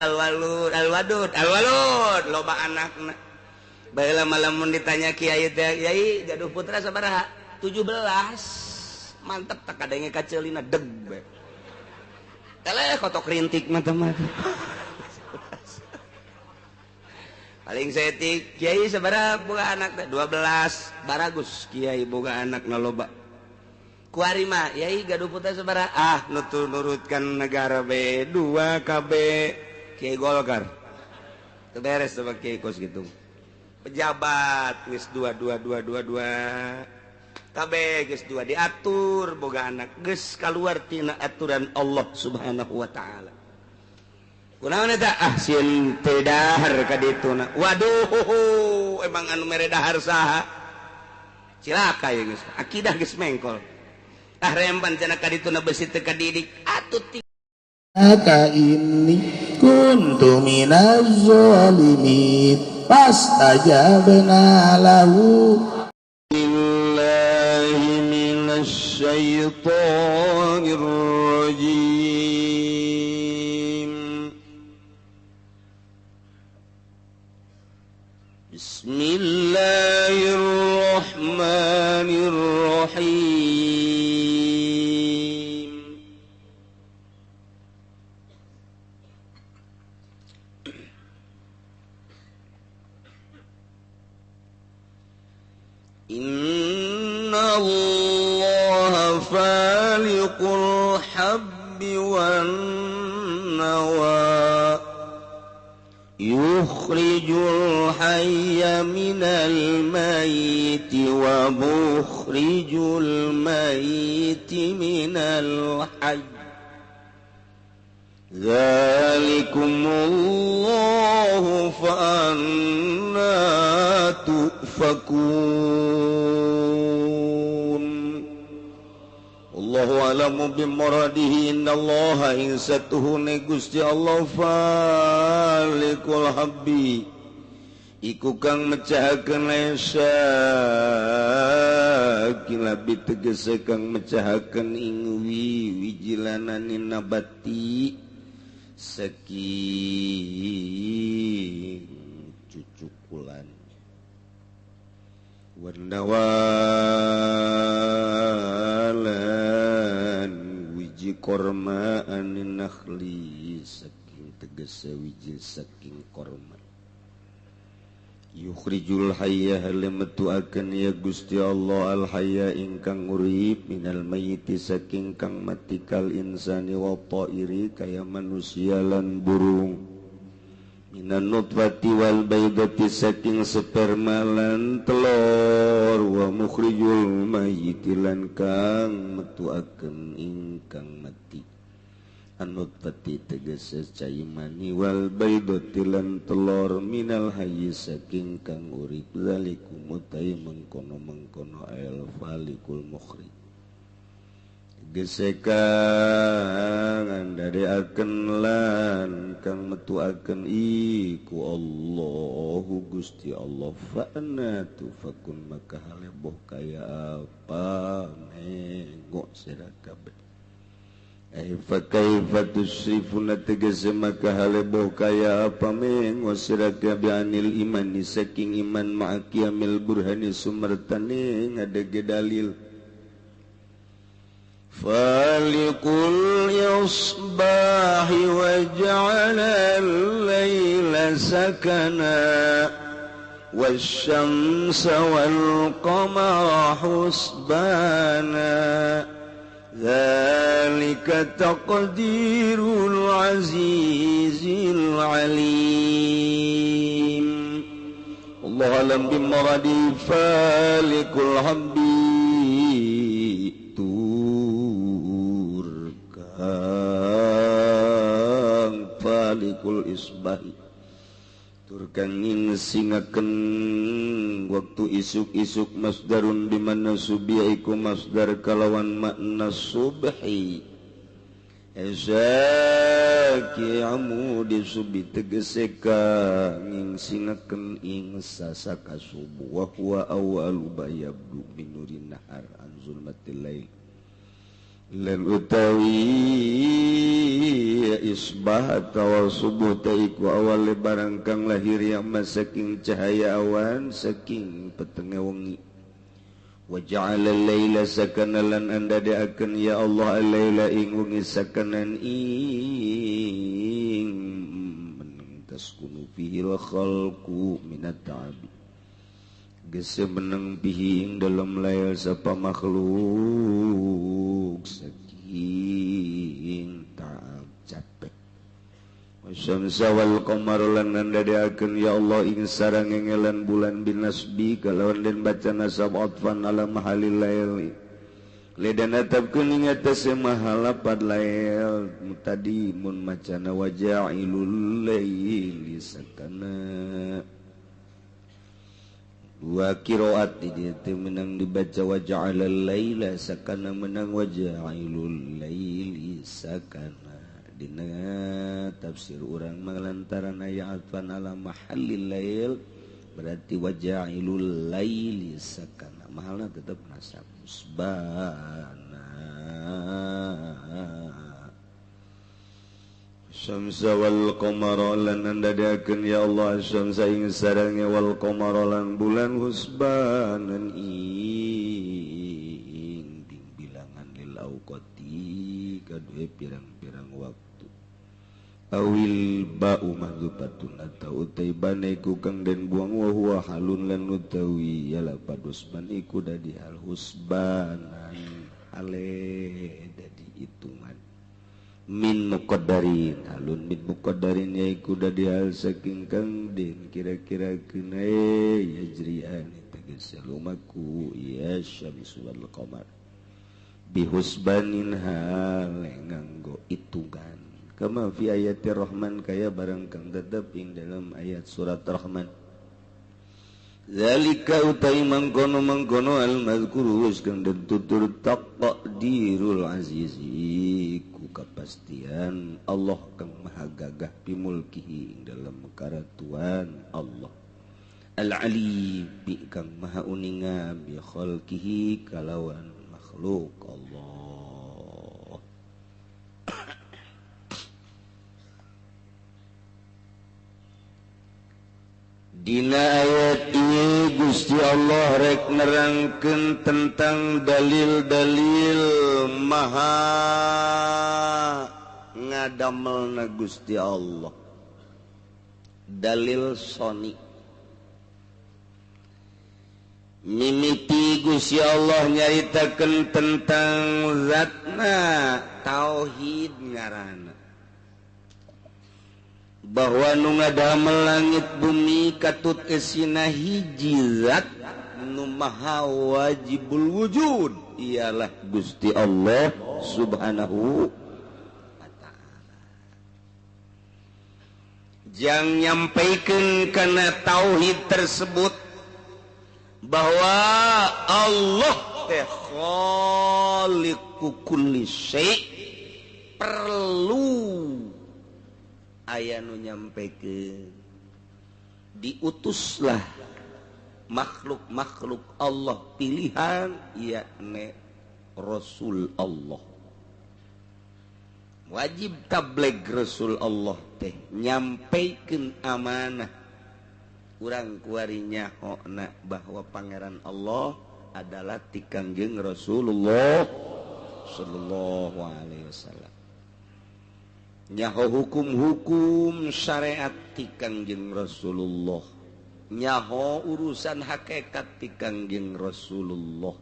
Al-Walud, Al-Wadud, Al-Walud, loba anakna. Baheula mah lamun ditanya kiai teh, "Yai, gaduh putra sabaraha?" 17. Mantep tak kadenge kaceulina deg bae. Eleh kotok rintik mah teh mah. Paling saeutik, kiai sabaraha boga anak teh? 12. Baragus kiai boga anak na loba. Kuari mah, yai gaduh putra sabaraha? Ah, nutur nurutkan negara B 2 KB Kiai Golkar. Teu beres sama kiai kos gitu. Pejabat geus 2 2 2 2 2. KB geus 2 diatur boga anak geus kaluar tina aturan Allah Subhanahu wa taala. Kunaon eta? Ah, sieun teu dahar ka dituna. Waduh, emang anu mere dahar saha? Cilaka ya geus. Akidah geus mengkol. Ah, rempan cenah ka dituna besi teu kadidik. Atuh Ka inni kuntu minaz zalimin fastajabna lahu. Billahi minasy syaithanir rajim. Bismillahirrahmanirrahim. Inna Allaha faliqul habbi wan nawa yukhrijul hayya minal mayyiti wa mukhrijul mayyiti minal hayy dzalikumullahu fa anna tufakun. Allahu a'lamu bimuradihi. Innallaha insatuhu Gusti Allah falikul habbi iku kang mecahakeun lesa kilabi tegese kang mecahakeun ing wijilanane nabati saking cucukulan warnawalan wiji korma anin nakhli saking tegese wiji saking korma yukhrijul hayya halemetuakeun ya Gusti Allah al hayya ingkang urip minal mayyiti saking kang mati kal insani wa ta'iri kaya manusia lan burung minan nutfati wal baydati saking sperma lan telur wa mukhrijul mayyiti lan kang metuakeun ingkang mati anutfati tegese cai mani wal baydati lan telur minal hayyi saking kang urip zalikum utai mengkono-mengkono al falikul mukhrij tegese kang ndadeakeun lan kang metuakeun iku Allahu Gusti Allah fa anna tufakun maka haleboh kaya apa mengo sira kabeh. Fa kaifa tusrifuna tegese maka haleboh kaya apa mengo sira kabeh anil imani saking iman ma'a qiyamil burhani sumertane ngadege dalil. Faliqul isbahi wa ja'ala al-laila sakana wasyamsa wal qamara husbana dzalika taqdirul azizil alim. Allahu alam bimuradi falikul habbi tur kang falikul isbahi tur kang ngingsingakeun waktu isuk-isuk masdarun di mana subiya iku masdar kalawan makna subhi esaki amudi subi tegese kang ngingsingakeun ing sasaka subuh wa huwa awwalu bayabdu minurin nahar an zulmatil lail Lan utawi isbah atawa subuh teh iku awal barang kang lahir yang saking cahaya awan saking petenge wengi. Wa ja'ala al-laila sakana lan andadaakeun ya Allah al-laila ing wengi sakanan ing meneng taskunu fihi al-khalqu minat ta'ab. Gese meneng bihi ing dalam lail sapa makhluk saking ta'ab capek. Wasyamsa wal qamar lan nandadakeun ya Allah ing sareng ngelan bulan binasbi kalawan den baca nasab atfan ala mahalil lail. Ledan natapkeun ing atase mahalapad lail tadi mun macana wajailul laili sakana. Dua qiraat di dieu teh menang dibaca waja'alal laila sakana menang wajailul laili sakana. Dina tafsir urang mah lantaran aya atfan ala mahallil lail berarti wajailul laili sakana mahalna tetep nasab musbana. Syamsa wal qamara lan andadakeun ya Allah syamsa ing sareng wal qamara lan bulan husbanan ing bilangan lil auqati kadue pirang-pirang waktu. Awil ba'u mahzubatun atau utai bane iku kang den buang wa huwa halun lan utawi ya lapadus ban iku dadi hal husbanan ale dadi hitungan min muqaddarin halun min muqaddarin yaiku dadi hal saking kang den kira-kira kenae yajrian tegese lumaku ya syamsu wal qamar bihusbanin hal nganggo hitungan kama fi ayatir rahman kaya barang kang tetep ing dalam ayat surat Rahman. Zalika utai mangkono-mangkono al-mazkuru wis kang den tutur taqdirul azizi ku kapastian Allah kang maha gagah bimulkihi ing dalam karatuan Allah al-alim bi kang maha uninga bi khalqihi kalawan makhluk Allah. Dina ayat ini Gusti Allah rek nerangkeun tentang dalil-dalil maha ngadamelna Gusti Allah. Dalil soni. Mimiti Gusti Allah nyaritakeun tentang zatna tauhid ngaranna. Bahwa nu ngadamel langit bumi katut esina hiji zat nu maha wajibul wujud ialah Gusti Allah Subhanahu wa ta'ala. Jang nyampaikeun kana tauhid tersebut bahwa Allah teh khaliqu kulli syai' perlu aya nu nyampekeun diutuslah makhluk-makhluk Allah pilihan yakni Rasul Allah. Wajib tabligh Rasul Allah teh nyampekeun amanah urang kuari nyahona bahwa pangeran Allah adalah ti Kangjeng Rasulullah sallallahu alaihi wasallam. Nyaho hukum-hukum syariat ti Kangjeng Rasulullah, nyaho urusan hakikat ti Kangjeng Rasulullah.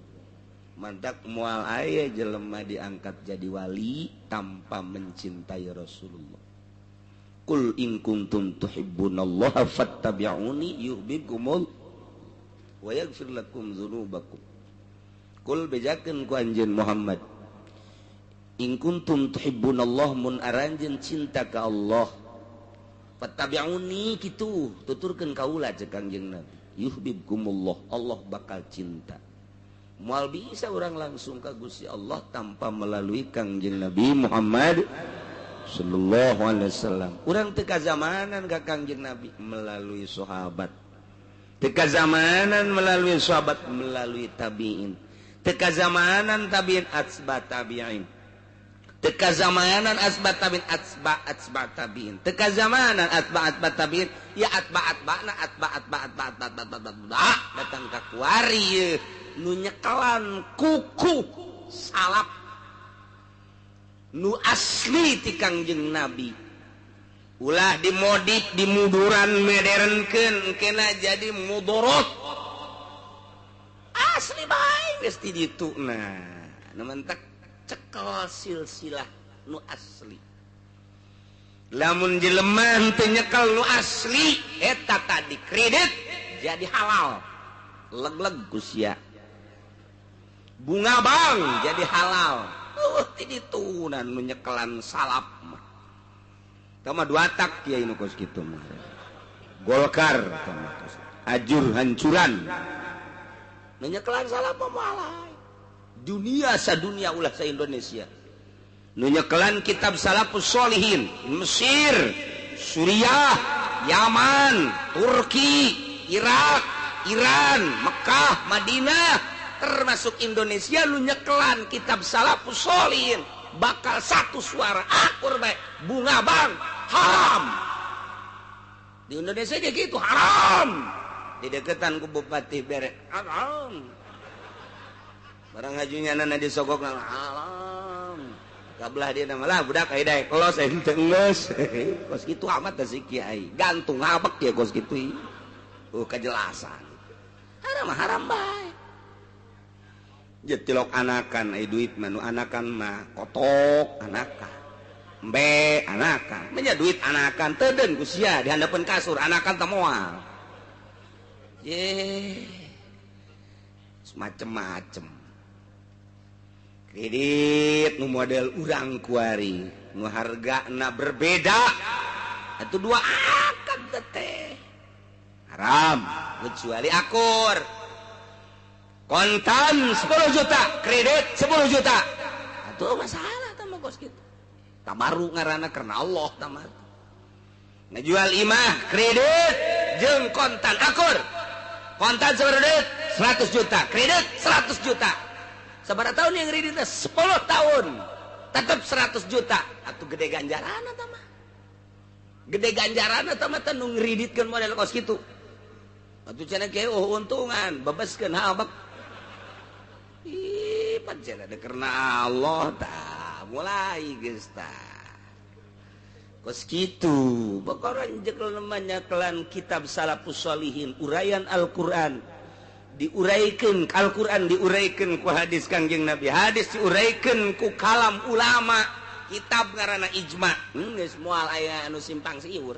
Mantak moal aya jelema diangkat jadi wali tanpa mencintai Rasulullah. Qul in kuntum tuhibbunallaha fattabi'uni yuhibbukumul wa yaghfir lakum dzunubakum. Qul bejakeun ku anjeun Muhammad, in kuntum tuhibbunallah mun aranjeun cinta ka Allah fattabi'uni kitu tuturkeun kaula ceuk Kangjeng Nabi, yuhibbukumullah, Allah bakal cinta. Moal bisa orang langsung ka Gusti Allah tanpa melalui Kangjeng Nabi Muhammad sallallahu alaihi wasallam. Urang teu kazamanan ka Kangjeng Nabi melalui sahabat, teu kazamanan melalui sahabat melalui tabi'in, Teu kazamanan tabiin atsba tabiin. Teu kazamanan asba tabiin atsba atsba tabiin. Teu kazamanan atba atba tabiin ya atba atbana atba atba atba atba atba atba datang ka kuari ye nu nyekelan kuku salap nu asli ti Kangjeng Nabi. Ulah dimodif dimuduran modernkeun kena jadi mudorot. Asli bae geus ti ditu nah. Nu mentak cekel silsilah nu asli. Lamun jelema teu nyekel nu asli eta tadi kredit jadi halal. Leg-leg ku sia. Bunga bang jadi halal. Ti ditunan nu nyekelan salap mah. Tama dua tak kiai nu kos kitu mah. Golkar tama kos. Ajur hancuran. Nu nyekelan salap mah moal. Dunia sadunia ulah sa Indonesia. Nu nyekelan kitab Salafus Sholihin, Mesir, Suriah, Yaman, Turki, Irak, Iran, Mekah, Madinah, termasuk Indonesia nu nyekelan kitab Salafus Sholihin bakal satu suara akur bae bunga bang haram. Di Indonesia aja gitu haram. Dideketan ku bupati bere haram. Barang hajunya nana disogok haram. Kabelah dia nama lah budak ai daek los ente geus. Kos kitu amat teh si kiai. Gantung habek ya kos kitu. Kejelasan. Haram haram bae. Jetilok anakan ai duit mah nu anakan mah kotok anakan. Embe anakan. Menya duit anakan teudeun ku sia di handapeun kasur anakan teh moal. Ye. Macem-macem. Kredit nu model urang kuari nu hargana berbeda atuh dua akad teh haram kecuali akur kontan 10 juta kredit 10 juta atuh masalah tah mah kos kitu tabaru ngaranna karena Allah tah mah ngajual imah kredit jeung kontan akur kontan sabaraha duit 100 juta kredit 100 juta. Sabaraha tahun yang kreditnya 10 tahun tetap 100 juta atau gede ganjaran atau mah gede ganjaran atau mah nu ngreditkeun model kos kitu atuh cenah kieu oh untungan bebaskeun habek ih pan cenah de karena Allah tah mulai geus tah kos kitu bakaran jekel nyekelan kitab Salafus Sholihin uraian Al-Qur'an diuraikan Al-Quran diuraikan ku hadis Kangjeng Nabi hadis diuraikan ku kalam ulama kitab ngaranna ijma geus moal aya anu simpang siur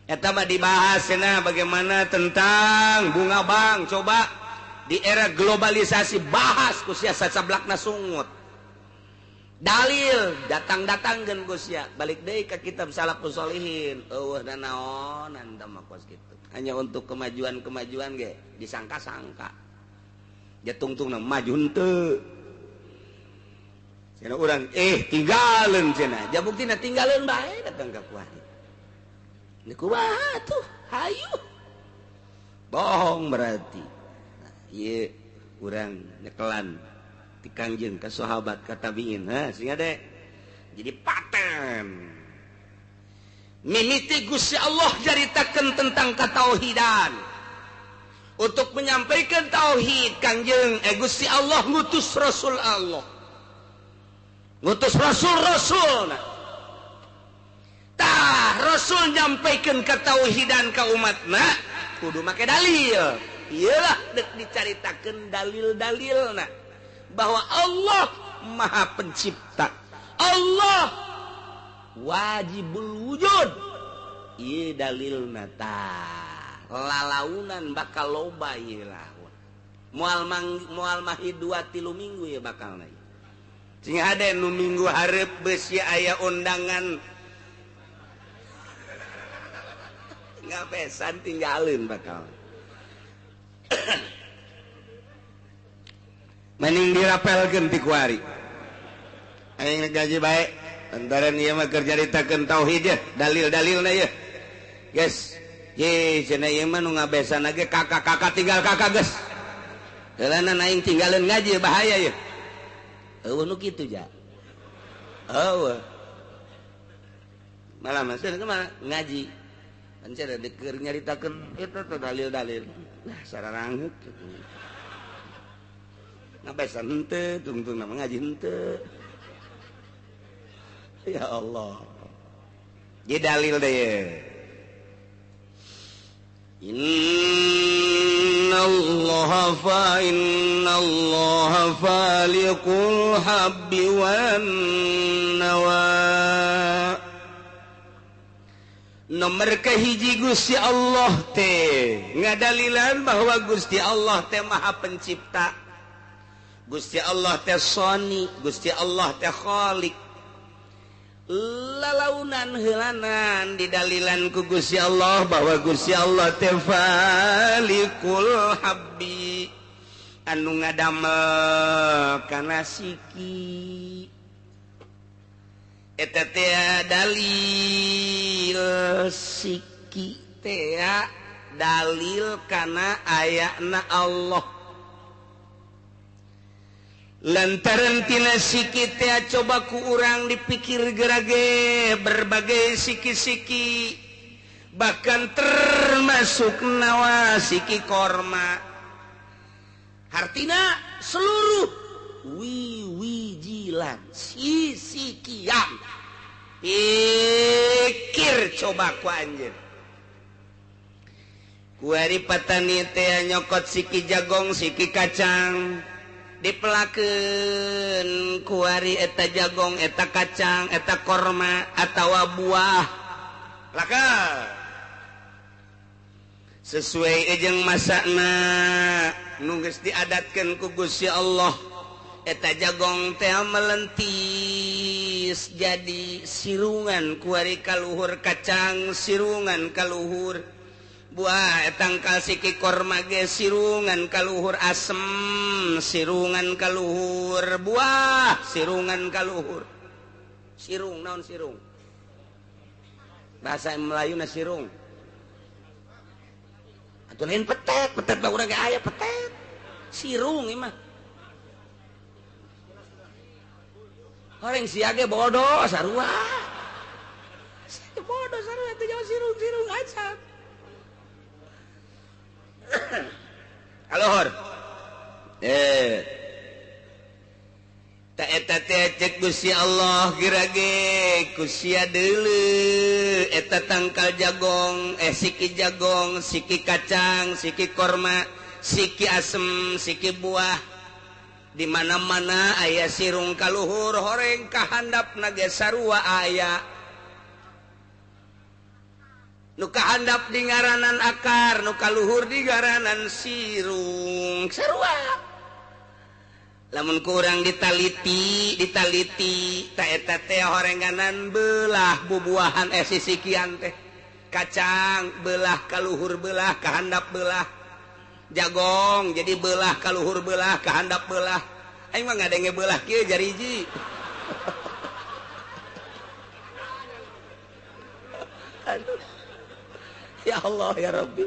eta mah dibahas cenah bagaimana tentang bunga bank coba di era globalisasi bahas ku sia sacablakna sungut dalil datang-datangkeun ku sia balik deui ka kitab Salafus Sholihin eueuh nanaonan tah mah kos kitu hanya untuk kemajuan-kemajuan ge disangka-sangka ya tungtungna maju henteu cenah urang tinggalin cenah ja buktina tinggalin bae datang ka kuari ni kumaha tuh hayu bohong berarti nah, ieu urang nyekelan ti Kangjeng ka sahabat ka tabiin ha sing ade jadi paten mimiti Gusti Allah caritakeun tentang katauhidan. Untuk menyampaikan tauhid Kangjeng Gusti Allah ngutus Rasul Allah. Ngutus Rasul-rasul. Tah Rasul nyampaikan katauhidan ka umatna kudu make dalil. Iyalah dek dicaritakeun dalil-dalilna bahwa Allah Maha Pencipta. Allah wajibul wujud. Ieu dalilna tah lalaunan bakal loba ieu laun. Moal moal mahi 2-3 minggu ieu bakalna. Sing hade nu minggu hareup beusi aya undangan ngabesan tinggalin bakal. Mending dirapelkeun ti kuari. Aing gaji bae. Antara ieu mah keur caritakeun tauhid ya, dalil-dalilna ya. Guys, ye cenah ieu mah nu ngabesan ge kakak-kakak tinggal kakak geus. Heulana aing tinggalin ngaji bahaya ya. Eueuh nu kitu ja. Eueuh. Malah masih kemana ngaji. Ancer dekeur nyaritakeun eta teh dalil-dalil. Nah, sararangeut kitu. Ngabesan henteu, tungtung nama ngaji henteu. Ya Allah. Jadi dalil deh ya. Innallaha fa innallaha faliqul habbi wan nawa. Nomor kahiji Gusti Allah teh ngadalilan bahwa Gusti Allah teh Maha Pencipta. Gusti Allah teh Sani, Gusti Allah teh Khalik. Lalaunan heulanan didalilan ku Gusti Allah bahwa Gusti Allah teh Falikul Habbi anu ngadamel kana siki. Eta teh dalil siki teh dalil kana ayana Allah. Lantaran tina siki teh coba ku urang dipikir gerage berbagai siki-siki bahkan termasuk nawa siki korma. Hartina seluruh wiwijilan sisikian. Pikir coba ku anjeun. Kuari patani teh nyokot siki jagong siki kacang dipelakeun kuari eta jagong eta kacang eta korma atawa buah laka sesuai jeung masakna nu geus diadatkeun ku Gusti Allah. Eta jagong teh melentis jadi sirungan kuari kaluhur kacang sirungan kaluhur buah tangkal siki korma ge sirungan kaluhur asem sirungan kaluhur buah sirungan kaluhur. Sirung naon sirung? Bahasa Melayu na sirung. Atuh lain petet, petet mah urang ge aya petet. Sirung ieu mah. Horeng sia ge bodoh sarua. Sia bodoh sarua teh jauh sirung-sirung aja. Kaluhur. Ta eta teh cek Gusti Allah gerage ku sia deuleu eta tangkal jagong siki jagong siki kacang siki korma siki asem siki buah. Di mana-mana aya sirung kaluhur horeng kahandapna ge sarua aya. Nu kahandap di ngaranan akar, nu kaluhur di ngaranan sirung sarua. Lamun kurang ditaliti, ditaliti ta eta teh horenganan belah bubuahan sisikian teh. Kacang belah kaluhur belah kahandap belah. Jagong jadi belah kaluhur belah kahandap belah. Aing mah ngadenge belah kieu jariji. Aduh. Ya Allah ya Rabbi.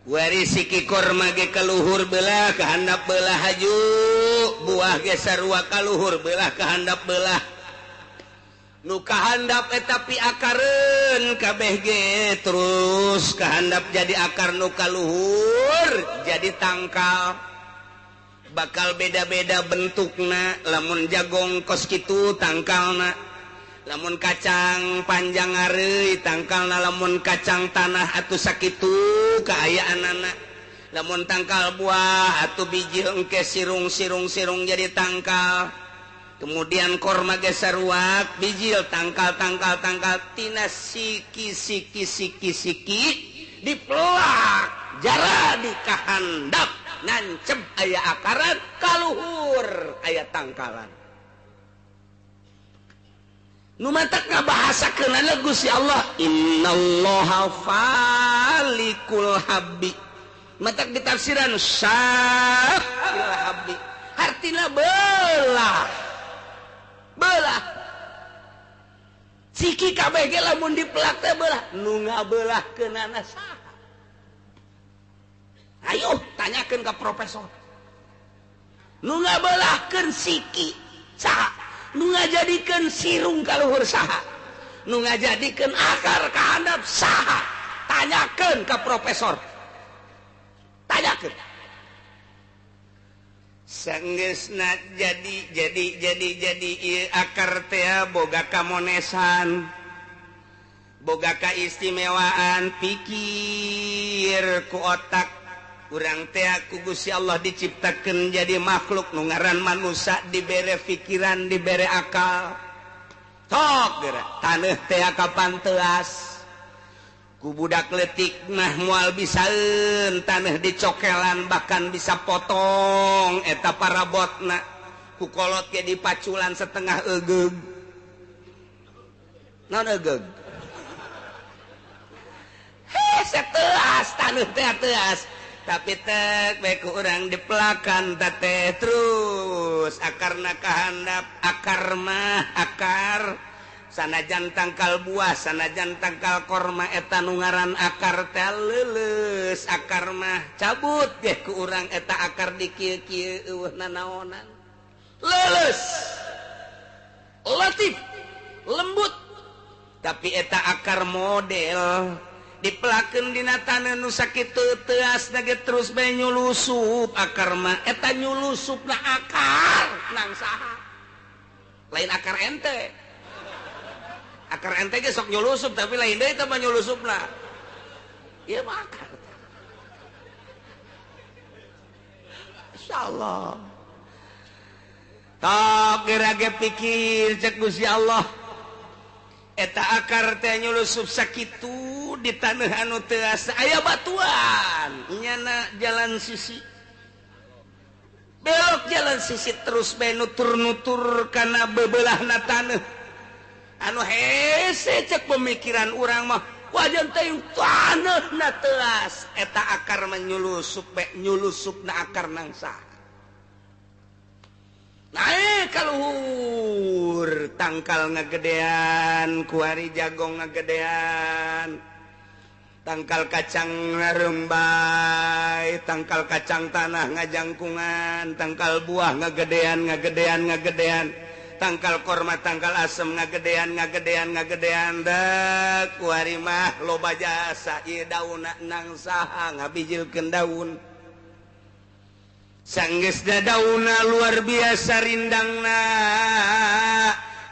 Wari siki korma ge kaluhur belah kahandap belah haju, buah ge sarua kaluhur belah kahandap belah. Nu kahandap eta pi akareun kabeh ge terus kahandap jadi akar nu kaluhur jadi tangkal. Bakal beda-beda bentukna, lamun jagong kos kitu tangkalna, lamun kacang panjang areuy tangkalna, lamun kacang tanah atuh sakitu kaayaanana, lamun tangkal buah atuh biji engke sirung-sirung-sirung jadi tangkal. Kemudian korma ge saruak bijil tangkal tangkal tangkal tina siki siki siki siki dipelak jara di kahandap nancep aya akaran kaluhur aya tangkalan. Nu matak ngabahasakeunana Gusti Allah innallaha falikul habbi. Matak ditafsiran syaqil habbi artina belah. Belah siki kabeh ge lamun dipelak teh belah nu ngabelah keunana saha. Ayo tanyakeun ka profesor. Nu ngabelahkeun siki saha? Nu ngajadikeun sirung ka luhur saha? Nu ngajadikeun akar ka handap saha? Tanyakeun ka profesor. Tanyakeun. Sanggeusna jadi ieu akar teh boga kamonesan, boga kaistimewaan pikir ku otak urang teh ku Gusti Allah diciptakeun jadi makhluk nu ngaran manusia, dibere pikiran, dibere akal. Tok geura taneuh teh kapan teuas ku budak leutik mah moal bisaeun taneuh dicokelan bahkan bisa potong eta parabotna ku kolot ge dipaculan setengah egeug. Naon egeug? Hese teuas taneuh teh teuas tapi tek bae ku urang dipelakan teh terus akarna kahandap. Akar mah akar sanajan tangkal buah, sanajan tangkal korma eta nu ngaran akar teh leuleus. Akar mah cabut ge ku urang eta akar di kieu-kieu eueuh nanaonan. Leuleus, latif, lembut, tapi eta akar model dipelakeun dina taneuh nu sakitu teuas ge terus bae nyulusup akar mah. Eta nyulusupna akar nang saha? Lain akar ente. Akar ente ge sok nyulusup tapi lain deui teh mah nyulusupna. Ieu mah akar. Insyaallah. Tok geura ge pikir cek Gusti Allah. Eta akar teh nyulusup sakitu di taneuh anu teuas aya batuan nyana jalan sisi. Belok jalan sisi terus bae nutur-nutur kana bebelahna taneuh. Anu hese cek pemikiran urang mah wajan teh taneuhna teuas eta akar menyulusup bae nyulusupna akar nangsa. Naik ka luhur tangkal ngagedean kuari jagong ngagedean tangkal kacang ngarembay, tangkal kacang tanah ngajangkungan, tangkal buah ngagedean ngagedean ngagedean, tangkal korma tangkal asem ngagedean ngagedean ngagedean. Dek kuari mah loba jasa ieu daunna nang saha ngabijilkeun daun. Sanggeusna daunna luar biasa rindangna.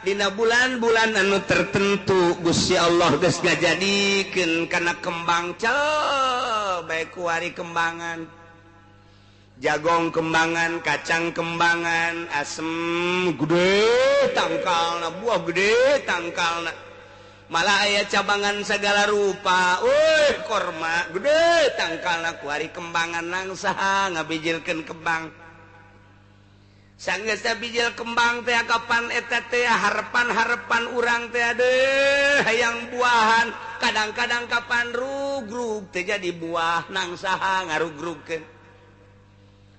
Dina bulan-bulan anu tertentu Gusti Allah geus ngajadikeun kana kembang cel bae kuari kembangan. Jagong kembangan, kacang kembangan, asem gede tangkalna, buah gede tangkalna. Malah aya cabangan segala rupa. Wih, korma gede tangkalna kuari kembangan nang saha ngabijilkeun kembang. Sanggeus bijil kembang teh kapan eta teh harepan-harepan urang teh deuh hayang buahan. Kadang-kadang kapan rugrug teh jadi buah nang saha ngarugrugkeun.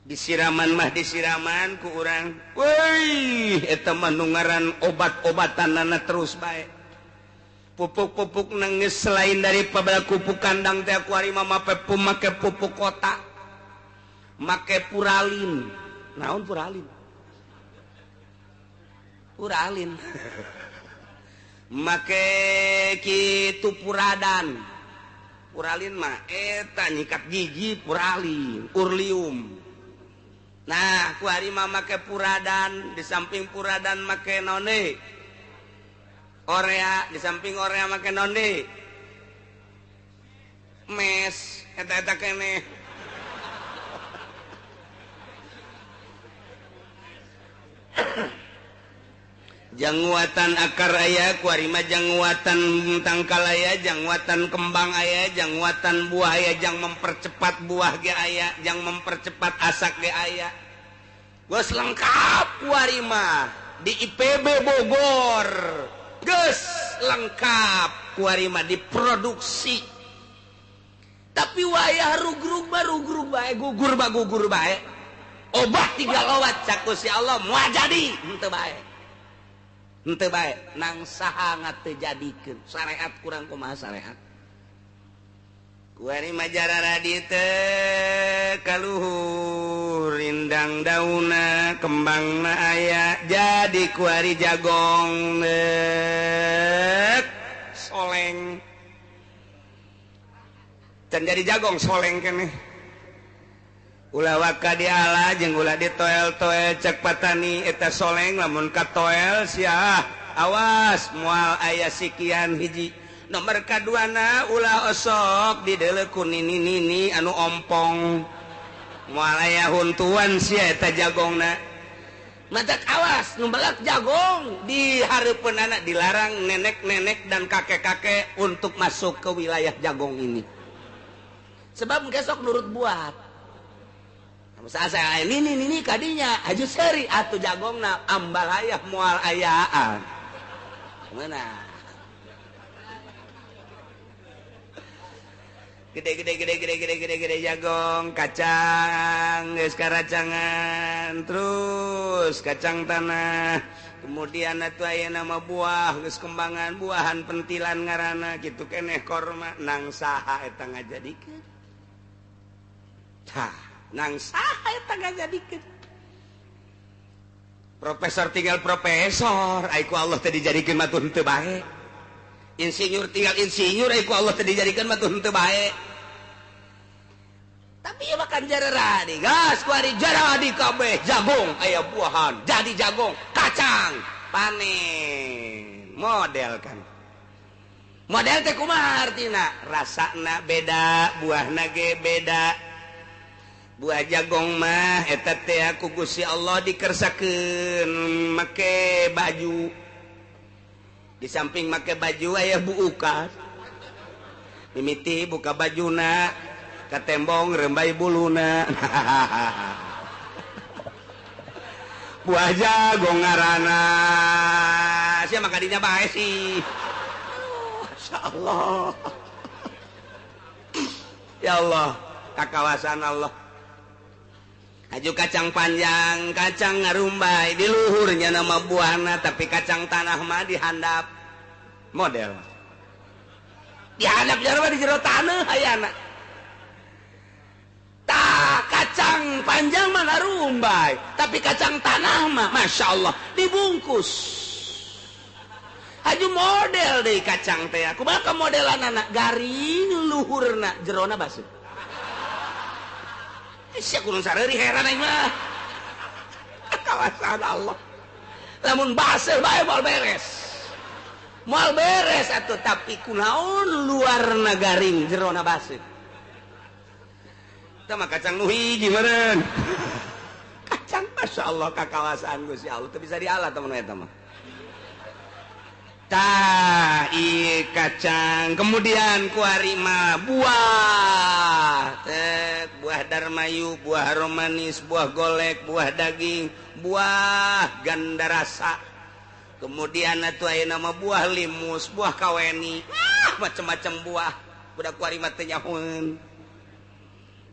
Disiraman mah disiraman ku urang. Wih, eta mah nu ngaran obat-obatanana terus bae. Pupuk-pupuk nangis selain daripada pupuk kandang teh kuari mah make pupuk kota. Make puralin. Naon puralin? Puralin. Make kitu puradan. Puralin mah eta nyikat gigi puralin, urlium. Nah, kuari mah make puradan, di samping puradan make naon deui? Orea, di samping orea make naon deui? Mes, eta-eta keneh. Janguatan akar aya, kuari mah janguatan tangkal aya, janguatan kembang aya, janguatan buah aya, jang mempercepat buah ge aya, jang mempercepat asak ge aya. Geus lengkap kuari mah di IPB Bogor. Geus lengkap kuari mah diproduksi. Tapi wayah rugrug mah rugrug bae, gugur mah gugur bae. Obat tiga lowat cak Gusti Allah moal jadi henteu bae. Henteu bae nang saha ngateu jadikeun syariat kurang kumaha syariat. Kuari majarara di teh kaluhur rindang dauna kembangna aya jadi kuari jagong soleng can jadi jagong soleng keneh ulah waka diala jeung ulah ditoel-toel cek patani eta soleng lamun katoel sia awas moal aya sikian hiji. Nomor kaduana ulah osok dideuleu ku nini-nini anu ompong moal aya huntuan sia eta jagongna. Matak awas nu belak jagong di hareupeun anak dilarang nenek-nenek dan kakek-kakek untuk masuk ke wilayah jagong ini. Sebab besok nurut buat. Saya nini-nini kadinya aju seuri atuh jagongna ambalayah moal ayaan. Mana? Gede-gede gede gede gede gede gede jagong, kacang, geus karacangan, terus kacang tanah. Kemudian atuh aya nama buah, geus kembangan buahan pentilan ngaranna kitu keneh korma nang saha eta ngajadikeun. Tah, nang saha eta ngajadikeun. Profesor tinggal profesor, ai ku Allah teh dijadikeun mah teu bae. Insinyur tinggal insinyur, ai ku Allah teh dijadikeun mah teu bae. Tapi ya makan jarara di gas kuari jarara di kabeh jagung aya buahan jadi jagung kacang panen model kan model teh kumaha artina rasana beda buahna ge beda buah jagong mah eta teh ku Gusti Allah dikersakeun make baju di samping make baju aya buukas mimiti buka bajuna katembong rembai buluna buah jagong ngaranna sia mah kadinya bae sih. Masyaallah ya Allah kakawasan Allah aju kacang panjang kacang ngarumbai di luhurnya nama buahna tapi kacang tanah mah dihandap model dihandap jero di jero taneuh ayana. Tah kacang panjang mah ngarumbai tapi kacang tanah mah Masya Allah dibungkus aju model deh kacang teh kumaha modelan anak garing luhurna jerona basuh sia kurang sareuri heran aing mah kawasan Allah lamun baseuh bae moal beres atuh tapi kunaon luarna garing jerona baseuh mah kacang nu hiji meureun kacang Masya Allah kakawasaan Gusti Allah teu bisa dialah temen eta mah tah ieu kacang kemudian kuari mah buah tet buah darmayu buah romanis buah golek buah daging buah gandarasa kemudian atuh aya nama buah limus buah kaweni macam-macam buah budak kuari mah teu nyahoeun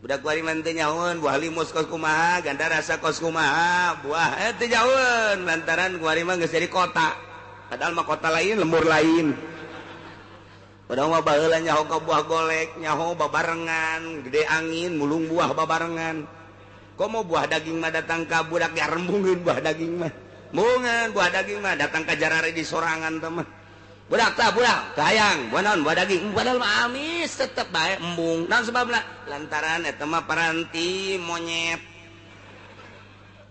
budak kuari mah teu nyahoeun buah limus kos kumaha gandarasa kos kumaha buah teu nyahoeun lantaran kuari mah geus jadi kota padahal mah kota lain lembur lain padahal mah baheula nyaho ka buah golek nyaho babarengan gede angin mulung buah babarengan komo buah daging mah datang ka budak garembungeun buah daging mah mungan buah daging mah datang ka jarare di sorangan teh mah budak tah budak hayang buah naon buah daging padahal mah amis tetep bae embung naon sebabna lantaran eta mah paranti monyet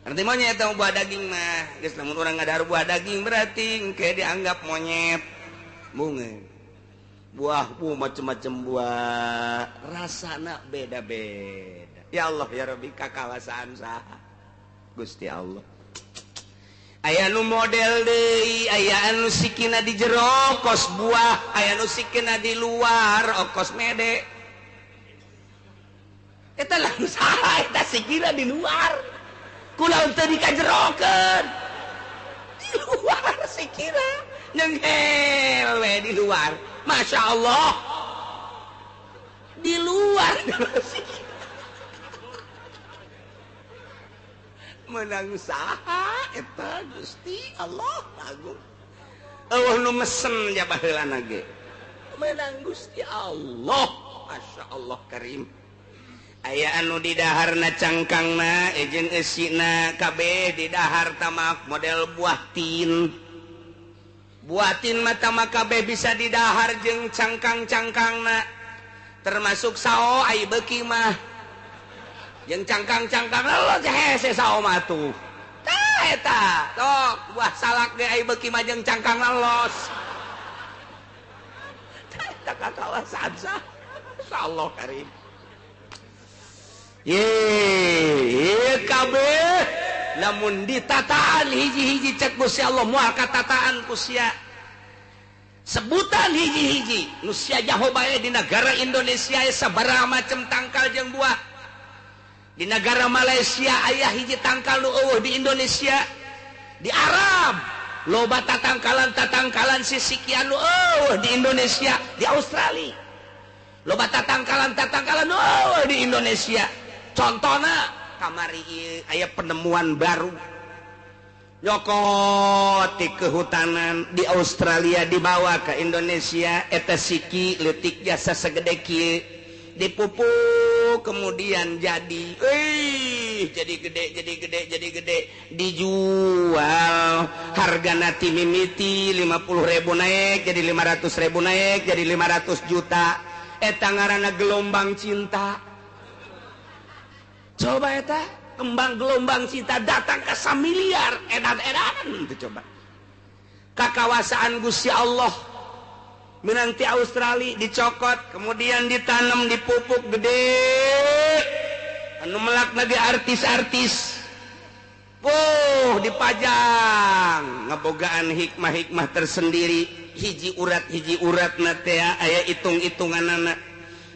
paranti monyet eta buah daging mah geus lamun urang ngadahar buah daging berarti engke dianggap monyet bungeun buah macem-macem buah rasana beda-beda ya Allah ya Rabbi kakawasaan saha Gusti Allah aya nu model deui aya anu sikina di jero kos buah aya nu sikina di luar okos mede eta langsung saha eta sikina di luar kula teu dikajerokeun di luar sikina nyenghel we di luar Masya Allah di luar sikina menang saha eta Gusti Allah agung eueuh nu mesen ja baheulana ge menang Gusti Allah. Masya Allah karim. Aya anu didaharna cangkangna jeung eusina kabeh didahar tamak model buah tin. Buah tin mah tamak kabeh bisa didahar jeung cangkang-cangkangna. Termasuk sao ai beuki mah. Jeung cangkang-cangkang lo hese sao mah tuh. Tah eta, tok buah salak ge ai beuki mah jeung cangkangna los. Tah eta kakawasan sah. Insyaallah karim. Ye kabeh lamun ditataan hiji-hiji cek Gusti Allah moal katataan ku sia. Sebutan hiji-hiji nu sia jaho bae di negara Indonesia sabaraha macam tangkal jeung buah. Di negara Malaysia aya hiji tangkal nu eueuh di Indonesia. Di Arab loba tatangkalan-tatangkalan sisikian nu eueuh di Indonesia. Di Australia loba tatangkalan-tatangkalan nu eueuh di Indonesia. Contohna kamari aya penemuan baru nyokot di kehutanan di Australia dibawa ke Indonesia eta siki leutik jasa segede kieu dipupuk kemudian jadi jadi gede jadi gede jadi gede dijual hargana ti mimiti 50.000 naik jadi 500.000 naik jadi 500 juta eta ngaranna gelombang cinta. Coba eta kembang gelombang cinta datang ke samiliar edan-edan itu coba. Kakawasaan Gusti Allah menanti Australia dicokot kemudian ditanam dipupuk gede anu melak lagi artis-artis. Wuh dipajang ngebogaan hikmah-hikmah tersendiri hiji urat na teh aya hitung-hitunganana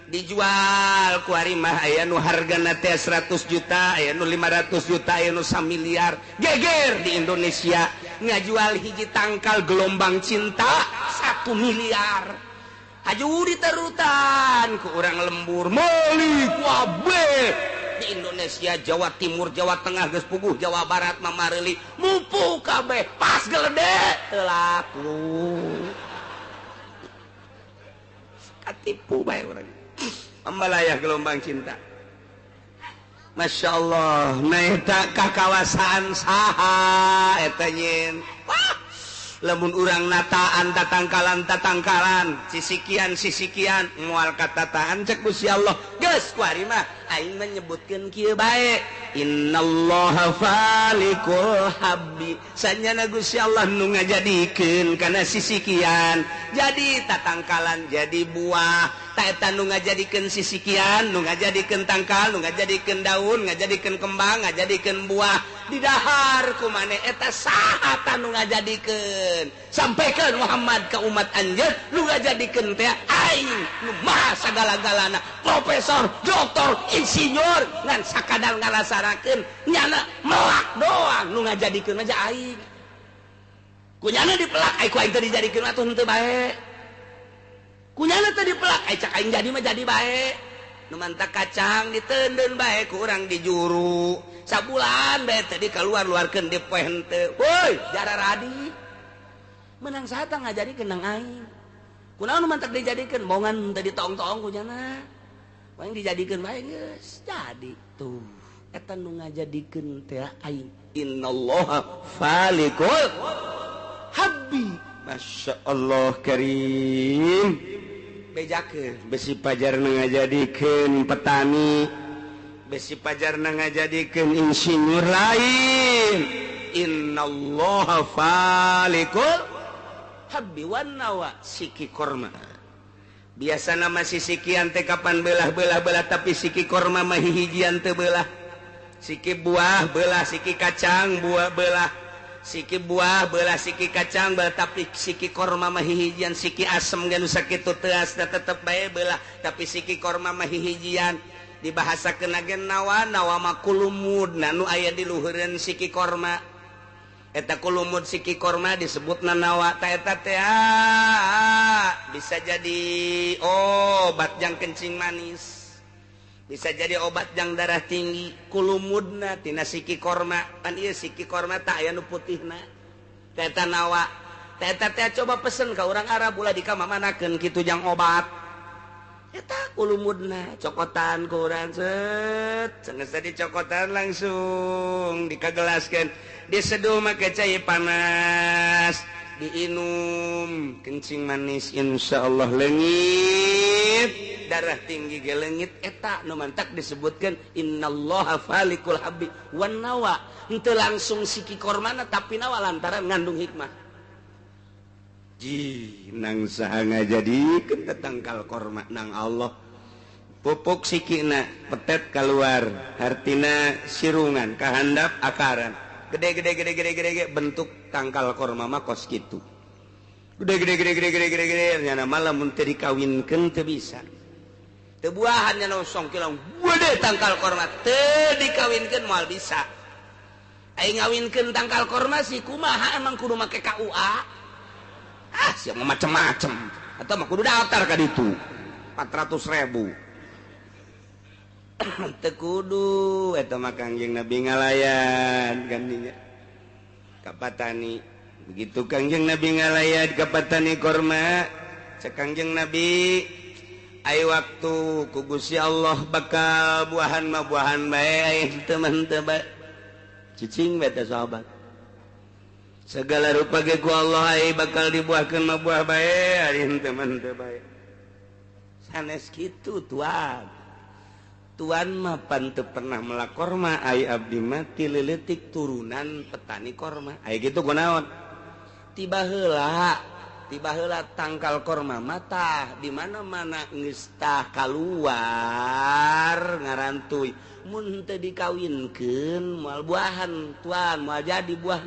dijual ku ari mah aya nu hargana teh 100 juta aya nu 500 juta aya nu 1 miliar geger di Indonesia ngajual hiji tangkal gelombang cinta 1 miliar haju diterutan ku urang lembur meuli kabeh di Indonesia Jawa Timur Jawa Tengah geus puguh Jawa Barat mah mareuli mupu kabeh pas gelede teu laku katipu bae urang membalayah gelombang cinta. Masya Allah naeta kakawasaan saha eta nyin. Wah, lamun urang nataan tatangkalan tatangkalan sisikian sisikian moal katataan cek Gusti Allah geus ku ari mah aing menyebutkeun kieu bae innallaha falikul habbi sanyana Gusti Allah nu ngajadikeun kana sisikian jadi tatangkalan jadi buah ta eta nu ngajadikeun sisikian nu ngajadikeun tangkal nu ngajadikeun daun ngajadikeun kembang ngajadikeun buah didahar ku maneh eta saha ta nu ngajadikeun sampaikan Muhammad ke umat anjeun nu ngajadikeun teh aing nu maha sagala-galana profesor doktor insinyur ngan sakadar ngarasarakeun nyana melak doang nu ngajadikeun aja aing kunyana dipelak ai ku aing teh dijadikeun atuh henteu bae kunyana teh dipelak ai cak aing jadi mah jadi bae nu mantak kacang diteundeun bae ku urang di juru sabulan bae teh dikaluar-luarkeun di poe henteu woi jara radi menang saha tah ngajadikeun nang aing kunaon nu mantak dijadikeun bongan teh ditong-tong kunyana wae dijadikeun bae geus jadi tuh eta nu ngajadikeun teh aing innallaha falikul habbi. Masya Allah karim bejakeun besi pajarna ngajadikeun petani besi pajarna ngajadikeun insinyur lain innallaha falikul habbi wan nawa siki korma biasa nama sisikian teh kapan belah-belah-belah tapi siki korma mah hihijian teu belah siki buah belah siki kacang buah belah siki buah belah siki kacang belah tapi siki korma mah hihijian siki asem ge nu sakitu teuas tetep bae belah tapi siki korma mah hihijian dibahasakeun ge nawa nawa mah kulumud nu aya di luhureun siki korma eta kulumud siki korma disebutna nawa ta eta teh bisa jadi obat jang kencing manis bisa jadi obat jang darah tinggi kulumudna tina siki korma pan ieu siki korma tak aya nu putihna teh eta nawa teh eta teh coba pesen ka urang Arab ulah dikamamanakeun kitu jang obat. Eta kulumudna cokotan ku urang set sanggeus dicokotan langsung dikagelaskeun diseduh make cai panas diinum kencing manis insyaallah leungit darah tinggi ge leungit eta nu mantak disebutkeun innallaha falikul habbi wan nawa henteu langsung siki kormana tapi nawa lantaran ngandung hikmah. Ji nang saha ngajadikeun tangkal korma nang Allah pupuk sikina petet keluar hartina sirungan kahandap akaran gede gede gede gede gede bentuk tangkal korma mah kos kitu gede gede gede gede gede gede gede nyana malah mun teu dikawinkeun teu bisa teu buahan nya nosong kilang gede tangkal korma teu dikawinkeun moal bisa ai ngawinkeun tangkal korma sih kumaha emang kudu make KUA ah siapa macem-macem atau mah kudu daftar ka ditu 400.000 teu kudu eta mah Kangjeng Nabi ngalayan gandinya ka patani. Begitu Kangjeng Nabi ngalayan ka patani korma cek Kangjeng Nabi ai waktu ku Gusti Allah bakal buahan mah buahan bae ai teu mah teu bae cicing bae teh sahabat segala rupa ge ku Allah ai bakal dibuahkeun mah buah bae ari henteu mah teu bae sanes kitu tuan. Tuan mah pan teu pernah melak korma ai abdi mah ti leutik turunan petani korma ai kitu kunaon tiba heula tangkal korma mah tah di mana-mana geus tah kaluar ngarantuy mun teu dikawinkeun moal buahan tuan moal jadi buah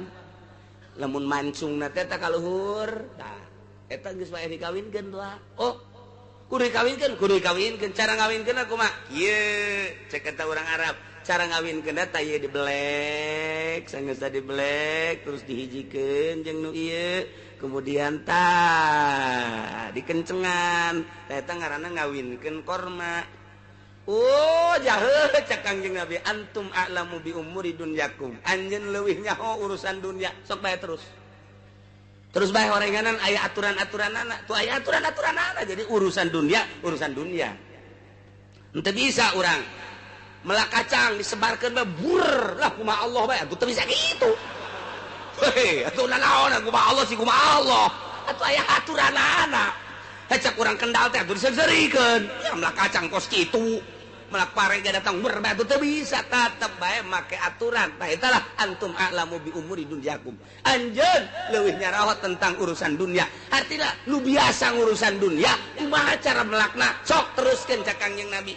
lamun mancungna teh ka luhur tah eta geus wae dikawinkeun tuh. Oh kudu dikawinkeun cara ngawinkeun kumaha kieu cek eta urang Arab cara ngawinkeun teh ieu dibelek sanggeus dibelek terus dihijikeun jeung nu ieu kemudian tah dikencengan tah eta ngaranna ngawinkeun korma. Oh jaheuh cek Kangjeng Nabi antum a'lamu bi umuri dunyakum anjeun leuwih nyaho urusan dunya sok bae terus terus bae orenganan aya aturan-aturanana tuh aya aturan-aturanana jadi urusan dunia henteu bisa urang melak kacang disebarkeun bae bur lah kumaha Allah bae atuh teu bisa kitu heh atuh nanaon kumaha Allah sih kumaha Allah atuh aya aturanana cek urang Kendal teh atuh diseserikeun ya melak kacang kos kitu melak pare ge datang ber bae atuh teu bisa tetep bae make aturan tah eta lah antum a'lamu bi umuri dunyakum anjeun leuwih nyaraho tentang urusan dunia artina nu biasa ngurusan dunia kumaha cara melakna sok teruskeun cak Kangjeng Nabi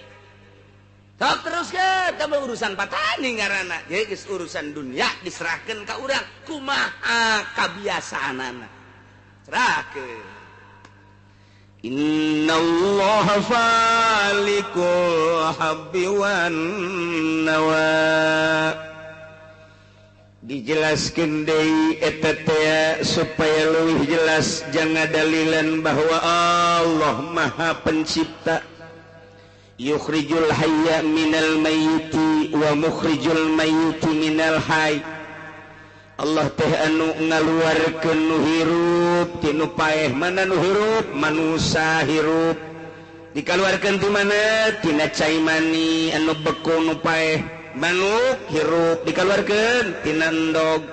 sok teruskeun teh urusan patani ngaranna jadi geus urusan dunia diserahkeun ka urang kumaha kabiasaanana serahkeun. Innallaha falikul habbi wan nawa dijelaskeun deui eta teh supaya leuwih jelas jangan dalilan bahwa Allah Maha Pencipta yukhrijul hayya minal mayyiti wa mukhrijul mayyiti minal hayy. Allah teh anu ngaluarkeun nu hirup ti nu paeh mana nu hirup manusa hirup dikaluarkeun ti mana tina cai mani anu beku nu paeh manuk hirup dikaluarkeun tina endog